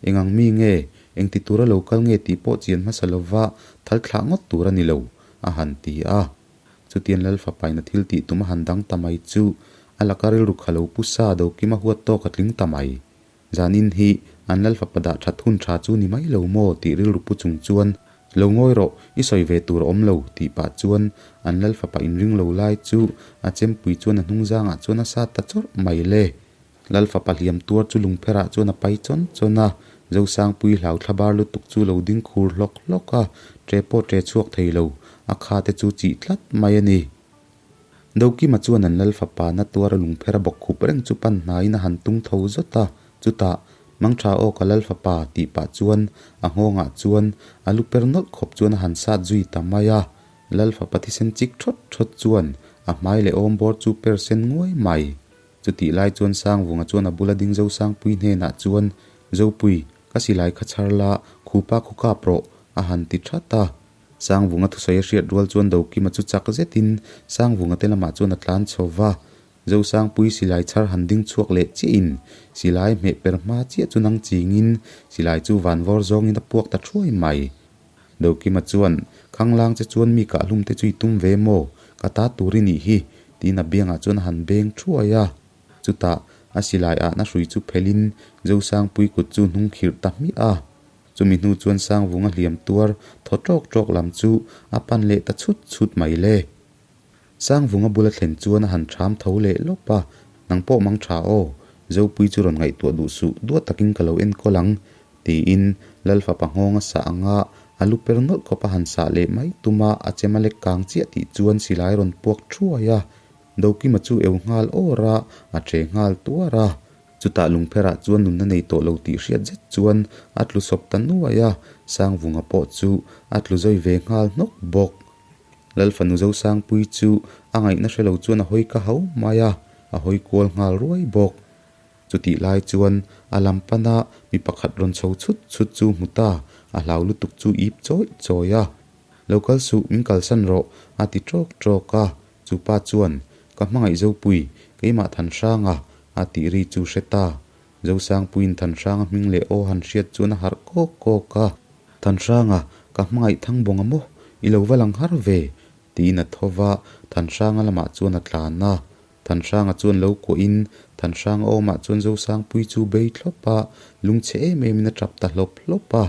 Eng ang mi nge, eng ti tura lo kal nge tih pawh chian hmasa lova thal thlah ngawt tur a ni lo, a han ti a. Chutian Lal fapaina thil tih tum a han dang ta mai chu a laka rilru kha lo pu sa Dokima huat tawk a tling ta mai. Zanin hi an Lal fapa dah that hun tha chu ni mai lo maw tih rilru pu chung chuan lo ngawi rawh, i sawi ve tur a awm lo tih pah chuan an Lal fapa inring lo lai chu a chempui chuan a hnung zangah chuan a sat ta chawrh mai le. Lal fapa hliam tuar chu lungpherah chuan a pai chawn chawn a, Zosangpui hlau thla bar lutuk chu lo ding khur hlawk hlawk a, ṭe pawh ṭe chhuak thei lo, a kha te chu chih tlat mai a ni. Dokima chuan an Lal fapa na tuara lungphera bawk khup reng chu pan hnaiin a han tung tho zawt a, chutah, Mangṭha aw ka Lal fapa tih pah chuan a nghawngah chuan a lu per nawlh khawp chuan a han sat zui ta mai a, Lal fapa thisen chik ṭhawt ṭhawt chuan a hmai leh awm bawr chu per sen nguai mai. Chutih lai chuan Sangvunga chuan a bula ding Zosangpui hnenah chuan, Zopui, ka silai kha chhar la, khupa khu kap rawh, a han ti that a. Sangvunga thusawi a hriat rual chuan Dokima chu chak zetin Sangvunga te lamah chuan a tlan chho va. Zosangpui silai chhar han ding chhuak leh chiahin silai hmeh per hma chiah chu nang chingin silai chu vanvawr zawngin a puak ta thuai mai. Dokima chuan, Khanglang che chuan mi kahhlum te chu i tum ve maw? Ka ta tur i nih hi, tiin a biangah chuan a han beng thuai a. Chutah, a silai ahna hrui chu phelhin Zosangpui kut chu hnung khirh ta hmiah a. Chumi hnu chuan Sangvunga hliam tuar thaw ṭawk ṭawk lam chu a pan leh ta chhut chhut mai le. Sangvunga bula thlen chuan a han ṭham tho leh lawp a, Nang pawh mang ṭha aw, Zopui chu rawn ngaihtuah duh suh, duat takin ka lo enkawl ang, tiin Lal fapa nghawng a sah ang a, a lu per nawlh khawp a han sah leh mai tum a, a chem a lek kang chiah tih chuan silai rawn puak thuai a, Dokima chu eu nghal awr a, a ṭe nghal tuar a. Chutah lungpherah chuan nunna nei tawh lo tih hriat zet chuan a tlu sawp ta nuai a, Sangvunga pawh chu a tlu zawi ve nghal hnawk bawk. Lal fanu Zosangpui chu a ngaihna hre lo chuan a hawi ka hau mai a, a hawi kual nghal ruai bawk. Chutih lai chuan a lam pana mi pakhat rawn chho chhut chhut chu hmu ta, a hlau lutuk chu ip chawih chawih a. Lo kal suh, min kalsan rawh, a ti ṭawk ṭawk a. Chu pa chuan, Ka hmangaih Zopui, keimah Thanhranga, a tih ri chu hre ta. Zosangpuiin Thanhranga hming leh aw han hriat chuan a harh kawk kawk a. Thanhranga, ka hmangaih thang bawng a maw? I lo va lang har ve? tiin a tho va, Thanhranga lamah chuan a tlan a. Thanhranga chuan lo kuahin Thanhranga awmah chuan Zosangpui chu bei thlawp a, lungchhe em emin a tap ta hlawp hlawp a.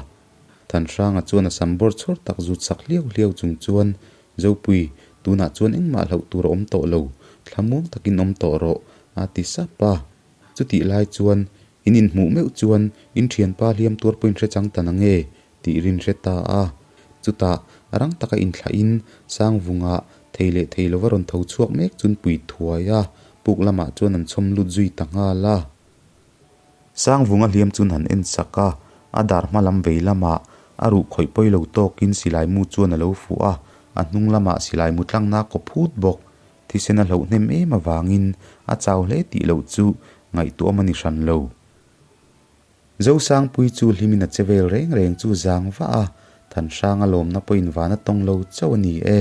Thanhranga chuan a sam bawr chhawr tak zut sak hliau hliau chung chuan, Zopui, tunah chuan engmah hlauh tur a awm tawh lo, thlamuang takin awm tawh rawh, a ti sap a. Chutih lai chuan, in inhmuh meuh chuan in thianpa hliam tuar pawhin hre chang ta nange, tih rin hre ta a. Chutah, rang taka inthlahin Sangvunga thei leh thei lova rawn tho chhuak mek chun pui thuai a, puk lamah chuan an chhawm lut zui ta nghal a. Sangvunga hliam chun han en sak a, a dar hma lam vei lamah a ruh khawih pawi lo tawkin silai mu chuan a lo fuh a, a hnung lamah silai mu tlangna a kaw phut bawk. Thisen a hlauh hnem em avangin a chau hle tih loh chu ngaihtuahawm a ni hran lo. Zosangpui chu hlimin a che vel reng reng chu zang vah a, Thanhranga lawmna pawhin van a tawng lo chauh a ni e.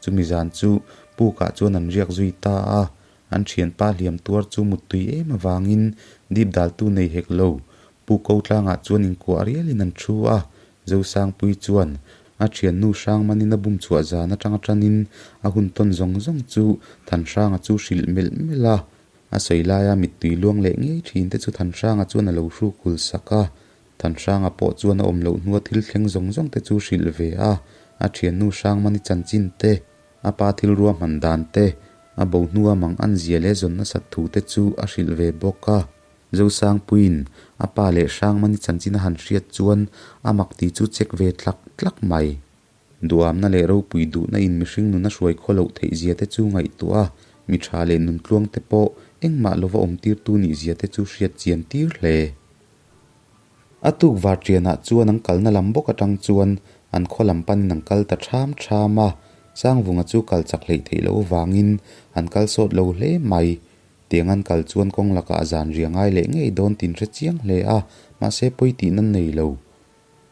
Chumi zan chu pukah chuan an riak zui ta a, an thianpa hliam tuar chu muttui em avangin dip daltu nei hek lo. Puk ko tlangah chuan inkuah rialin an thu a, Zosangpui chuan A thiannu Hrangmanin a bum chhuah zan atanga tanin a hun tawn zawng zawng chu Thanhranga chu hrilh melh melh a. A sawi laia mittui luang leh ngei thin te chu Thanhranga chuan a lo hruk hul sak a. Thanhranga pawh chuan a awm loh hnua thil thleng zawng zawng te chu hrilh ve a. A thiannu Hrangmani chanchin te, a pa thil ruahman dan te, a bo hnua mang an zia leh zawn nasat thu te chu a hrilh ve bawk a. Zosangpuiin a pa leh Hrangmani chanchin a han hriat chuan a mak tih chu check ve tlak tlak mai. Duhamna leh ropui duhna in mihring nun a hruai khaw loh theih zia te chu ngaihtuah a, mi tha leh nun tluang te pawh engmah lova awm tirtu nih zia te chu hriat chian tir hle. A tuk varṭianah chuan an kalna lam bawk aṭang chuan an khaw lam panin an kal ta ṭham ṭham a, Sangvunga chu kal chak hleih theih loh avangin an kal sawt lo hle mai. Tiang an kal chuan kawng lakah a zan ria ngai leh ngei dawn tin hre chiang hle a, mahse pawi tih nan nei lo.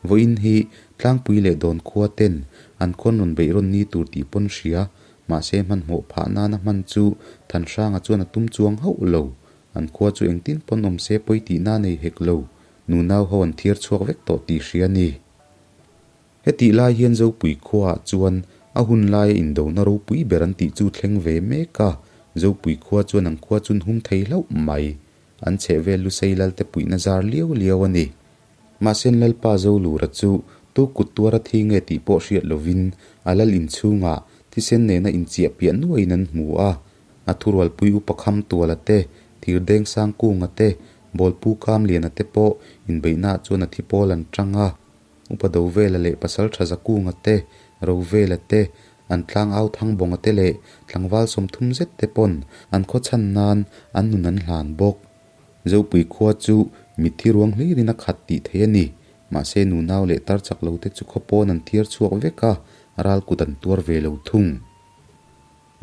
Vawiin hi Tlangpui leh Dawn khua ten an khawn rawn beih rawn ni tur tih pawn hria, mahse hmanhmawh phah nana hman chu Thanhranga chuan a tum chuang hauh lo. An khua chu engtin pawn awm se pawi tihna nei hek lo, nunau ho an thiar chhuak vek tawh tih hria a ni. Hetih lai hian Zopui khuaah chuan a hun laia indona ropui ber an tih chu thleng ve mek a, Zopui khua chuan an khua chun hum thei hlauh mai. An chhehvel Lusei Lalte puihna zar liau liau a ni. Mahse Lalpa Zolura chu tu kut tuara thi nge tih pawh hriat lovin a lal inchhungah thisen nena inchiah piah nuaiin an hmu a, A thurualpui upa Khamtuala te, Thirdeng Sangkunga te, Bawlpu Kamliana te pawh inbeihnaah chuan a thi pawl an tang a. Upa Dovela leh Pasaltha Zakunga te, Rovela te, an tlangau Thangbawnga te leh tlangval 30 zet te pawn an khaw chhan nan an nun an hlan bawk. Zopui khua chu mitthi ruang hlirin a khat tih theih a ni. Mahse nunau leh tar chak lo te chu khaw pawn an thiar chhuak vek a, ral kut an tuar ve lo thung.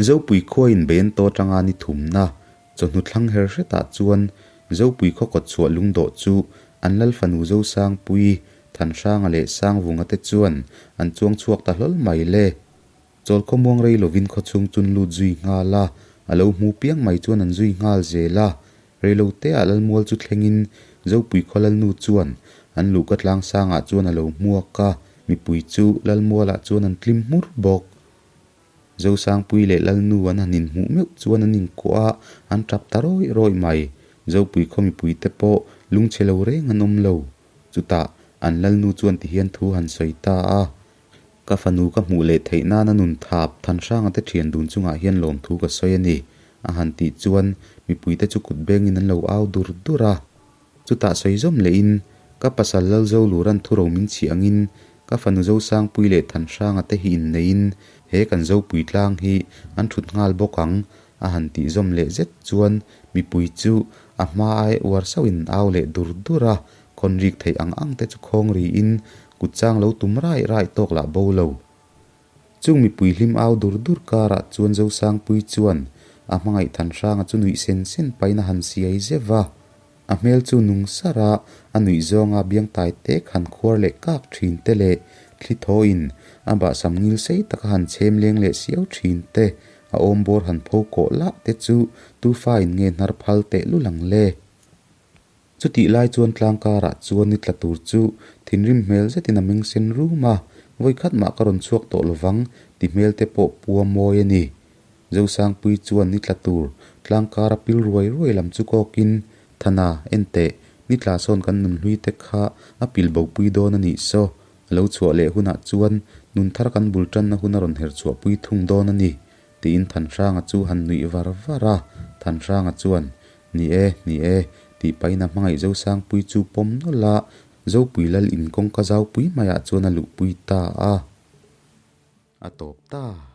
Zopui khua in bei an to atanga ni thumna chawhnu thlang her hretah chuan Zopui khaw kawt chhuah lungdawh chu an lal fanu Zosangpui, Thanhranga leh Sangvunga te chuan an chuang chhuak ta hlawl mai le. Chawl khawmuang rei lovin khawchhung chun lut zui nghal a, a lo hmu piang mai chuan an zui nghal zel a. Reiloteah Lalmual chu thlengin Zopui khaw Lalnu chuan an luhka tlangsangah chuan a lo hmuak a, mipui chu Lalmualah chuan an tlim hmur bawk. Zosangpui leh Lalnu an han inhmuh meuh chuan an inkuah a, an tap ta rawih rawih mai. Zopui khaw mipuite pawh lungchhe lo reng an awm lo. Chutah, an Lalnu chuan tihian thu han sawi ta a, Ka fanu ka hmuh leh theih nana nun thap Thanhranga te thian dun chungah hian lawmthu ka sawi a ni, a han tih chuan mipuite chu kut bengin an lo au dur dur a. Chutah sawi zawm lehin, Ka pasal Lalzoluran thuro min chhiah angin ka fanu Zosangpui leh Thanhranga te hi inneiin he kan Zopui tlang hi an thut nghal bawk ang, a han tih zawm leh zet chuan mipui chu a hma ai uar sauhin an au leh dur dur a, khawn rik theih ang ang te chu khawng riin kut chang lo tum raih raih tawk lah bo lo. Chung mipui hlim au dur dur karah chuan Zosangpui chuan a hmangaih Thanhranga chu nuih sen sen pahin a han siai zeuh va. A hmel chu nung sar a, a nuih zawnga biang tai tek han khuar leh kak thin te leh thli thawiin a bahsam ngil sei taka han chhem leng leh siau thin te, a awm bawr han pho kawh lah te chu tufa in nge hnar phal teh lul ang le. Chutih lai chuan tlang karah chuan ni tla tur chu thinrim hmel zetin a meng sen rum a, vawikhat mah ka rawn chhuak tawh lovang ti hmel te pawh pua mawi a ni. Zosangpui chuan ni tla tur tlang kara pil ruai ruai lam chu kawkin, Thana, en teh, ni tla sawn kan nunhlui te kha a pil bopui dawn a nih saw, a lo chhuah leh hunah chuan nun thar kan bul tanna hun a rawn her chhuahpui thung dawn a ni, tiin Thanhranga chu han nuih var var a. Thanhranga chuan, Ni e, ni e, tih pahin a hmangaih Zosangpui chu pawm nawlh a, Zopui lal in kawngka zaupui maiah chuan a luhpui ta a. A tawp ta.